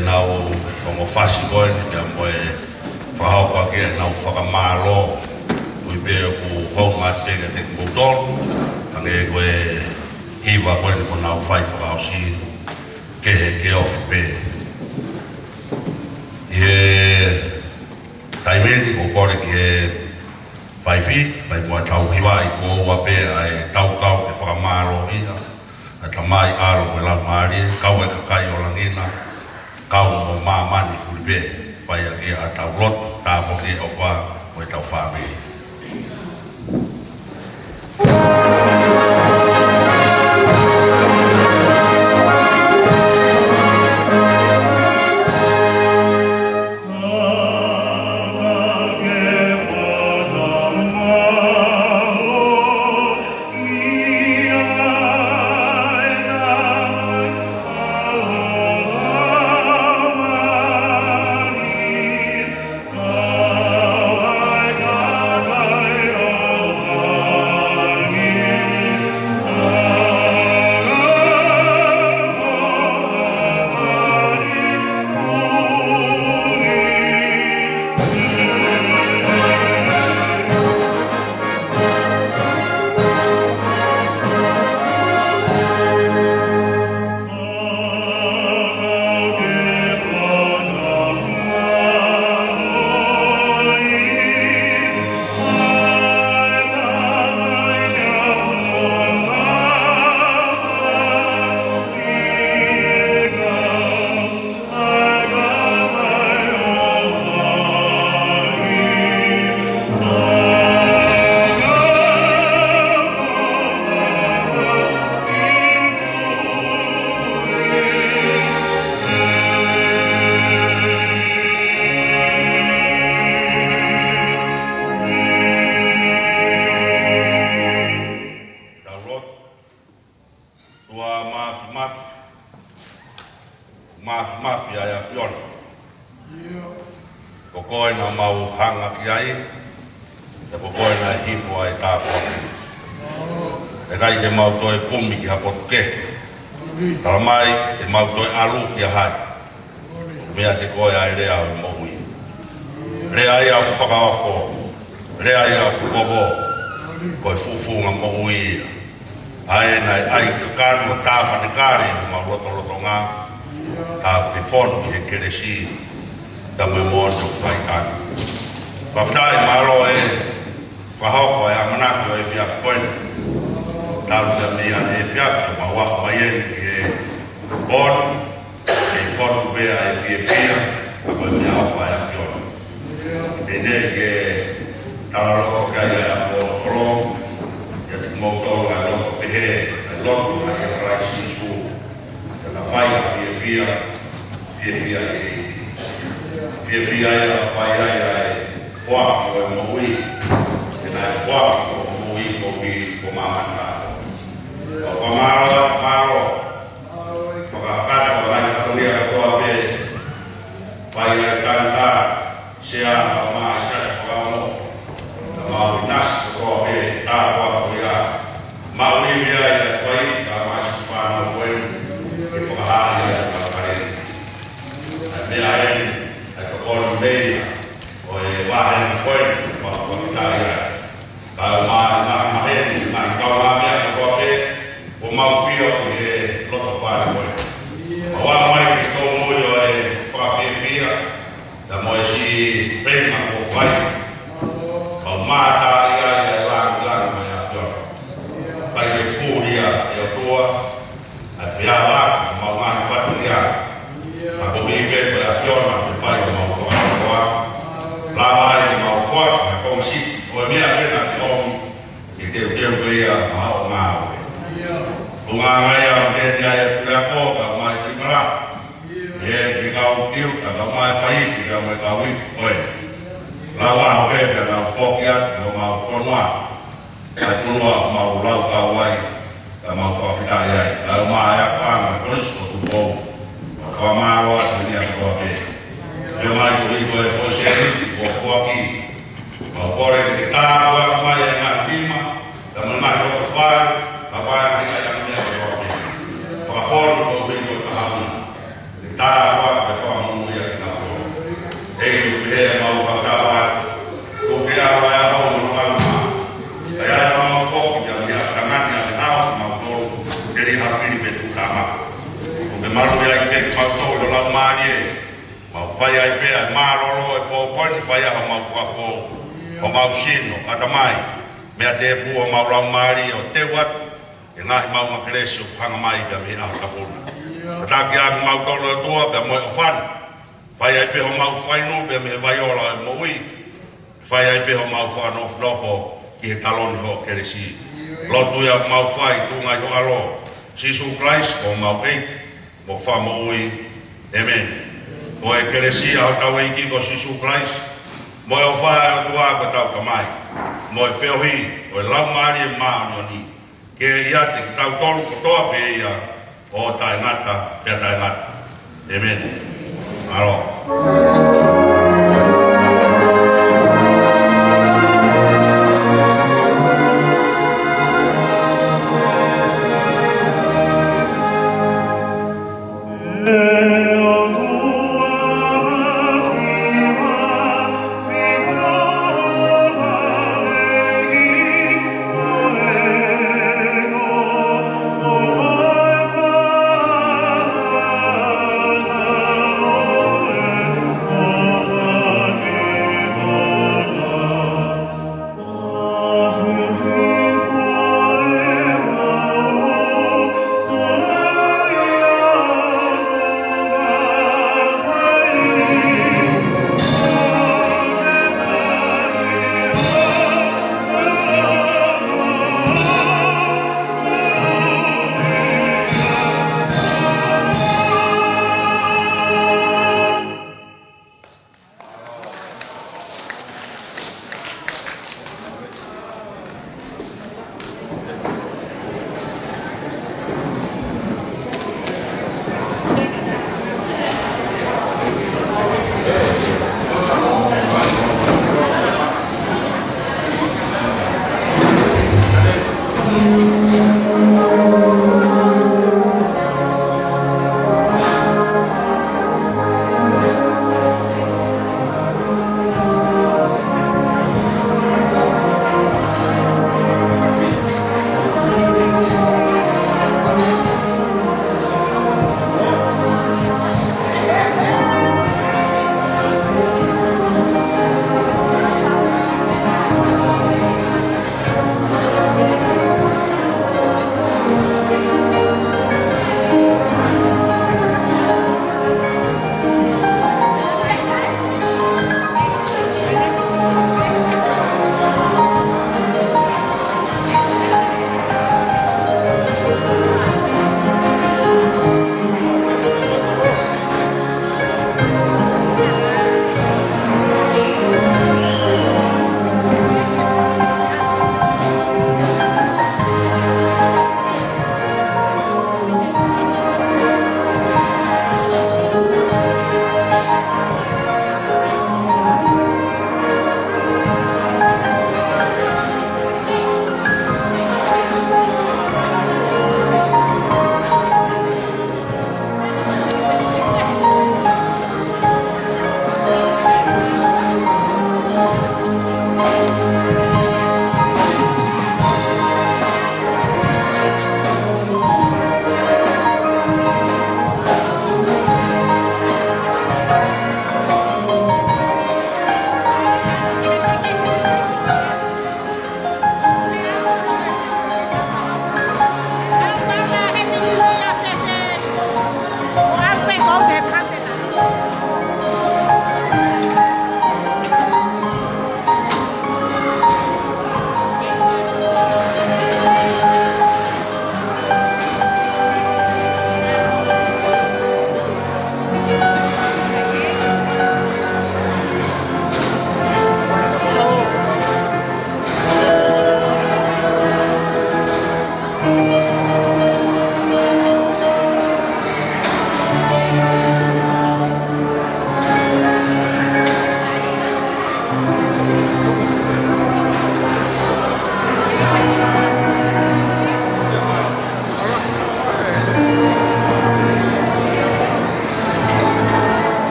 ʻenau ongo fasi ko eni pea mo e fakahoko ʻaki ʻenau fakamālō. Ui pē ʻoku hounga atu pē kiate kimoutolu, hangē ko e hiva ko eni kuo nau fai fakaʻosi, kehe ke ofi pē. ʻI he taimi ni ʻoku ou kole ki he faifi, fai mo ʻetau hiva ʻi he kuo ua pē ʻa e tau kau ke fakamālō ia, ʻa e Tamai, ʻAlo mo e Laumālie, kau e kakai ʻo langi na, kau mo māmani fuli pē, fai ʻaki ʻetau lotu, tāpuaki e ʻofa mo ʻetau fāmili. ʻOtua Māfimafi, Māfimafi ʻa e ʻAfiona. Ko koe naʻa mau hanga ki ai, pea ko koe naʻe hifo ai e tāpuaki. ʻIkai te mau toe kumi ki ha potu kehe. Talamai, te mau toe ʻalu kia hai? Meiate koe ʻa e lea ʻo e moʻui. Lea ia ʻoku fakaofo, lea ia ʻoku kovo, ko e fuʻu funga moʻui ia. ʻA ē naʻe ʻai kakano, tāpanekale ʻi homau lotolotonga, ka ke fonu ʻi he kelesi, ka mo e moʻoni ʻoku fai tani. Fakafetaʻi, mālō e fakahoko e ʻamanaki ʻo e efiafi ko eni. Talu ia mei he efiafi, mau aʻu mai eni ki he pō ni, ʻe fonu pē ʻa e fiefia, ka ko e meʻaʻofa ʻa e ʻAfiona. ʻI heʻene ke talaloto ki ai ʻa e ʻaposetolo, ʻiate kimoutolu ʻa e loto pehē, ʻa e lotu ʻa ia ʻia Kalaisi Sīsū, ke na fai ha fiefia, fiefia ʻi he ʻEiki. Fiefia ia ʻoku fai ai ʻa e foaki ʻo e moʻui, ke na foaki ʻo e moʻui, moʻui ko māmani. ʻOku fakamālō, mālō. Fakakakato mai ka ko ia kotoa pē, fai ʻa e tangata, sea, ʻa e maʻi, sea, fakaongo. Ka mau ʻinasi kotoa pē, tā koa ko ia. Mau ivi ai ʻa e fai, ka maʻi si fānau ko eni, ke fakahā ia ʻa e kale. ʻA e meʻa eni, ʻa e tokoni mei ia, ʻo e vahe ko eni, mau fakafetaʻi ai. Kae ʻumaʻā e ngaahi maheni, ngaahi kaungāmeʻa kotoa pē, ʻoku mau fio ʻi he loto fale ko ē. Mau aʻu mai ki he tōmui ʻo e fakafiefia, pea mo e siʻi feinga kuo fai. Mau mātā ia ʻi he lāngilangi mai ʻa e ʻAfiona. ʻIkai ke puli ia ʻe ʻOtua, ʻa e peau ʻa homau ngaahi fatongia. Ka ko e pē ko e ʻAfiona ke fai homau fakakoloa. Lava ai ke mau foaki ha kongosiki ʻo e meʻa pē naʻa ke ʻomi ke teuteu pē ia maʻa hoʻo ngāue. Ko e ngaahi ʻaho ni ʻa e Puleako, ka mai ki mala. ʻE ki kau kiu, ka kau mai faifi, ka mai kau ifi, ʻoe. Lava ʻo pē pē nau foki atu ki homau fonua. ʻA e fonua ʻoku mau laukau ai, ka mau fakafetaʻi ai. Kae ʻumaʻā e ʻapaʻapa ʻa Kolisi ko Tupou. Mau fakamālō atu ni ʻa kotoa pē. Pea mai ko e hiko e foʻi sēniti kuo foaki. Mau kole ke tāpuaki mai e ngaahi nima, ka mo e ngaahi loto fale, ka fai ngaahi ʻatamea kotoa pē. Fakafonu ko e hiko e kahaʻu na. Ke tāpuaki ʻEiki, ʻoku pehē ʻemau fakatapu atu. Kuo ke ʻaloʻi ʻa e ʻaho mo e ʻaho. Kae ʻai haʻamau foki ʻa e meʻa tangata ʻa e ʻaho mautolu. Ke lī ha fili pe tuʻutāmaki. ʻOku ke maluʻi ai pē kimautolu ʻi ho Laumālie. Mau fai ai pē ʻa e mālōlō ʻo e pōpoaki ni, fai ai homau fakafou, homau sino, ʻatamai, meiate pū homau laumālie ʻo teu atu ʻa e ngaahi maʻunga kelesi ʻoku hanga mai pea mei he ʻaho tapu na. Tataki ʻa kimautolu ʻOtua pea mo e ʻofa ni. Fai ai pē homau fainu pea mei he vai ola ʻo e moʻui. Fai ai pē homau fakanofonofo ki he taloni hoʻo kelesi. Lotu ia ʻoku mau fai tuʻunga ʻi ho ʻAlo, Sīsū Kalaisi ko homau ʻEiki mo Fakamoʻui. ʻĒmeni. Ko e kelesi ʻa hotau ʻEiki ko Sīsū Kalaisi, mo e ʻofa ʻa e ʻOtua ko hotau Tamai, mo e feohi ʻo e Laumālie Māʻoniʻoni, ke ʻiate kitautolu kotoa pē ia ʻo taʻengata pea taʻengata. ʻĒmeni. Mālō.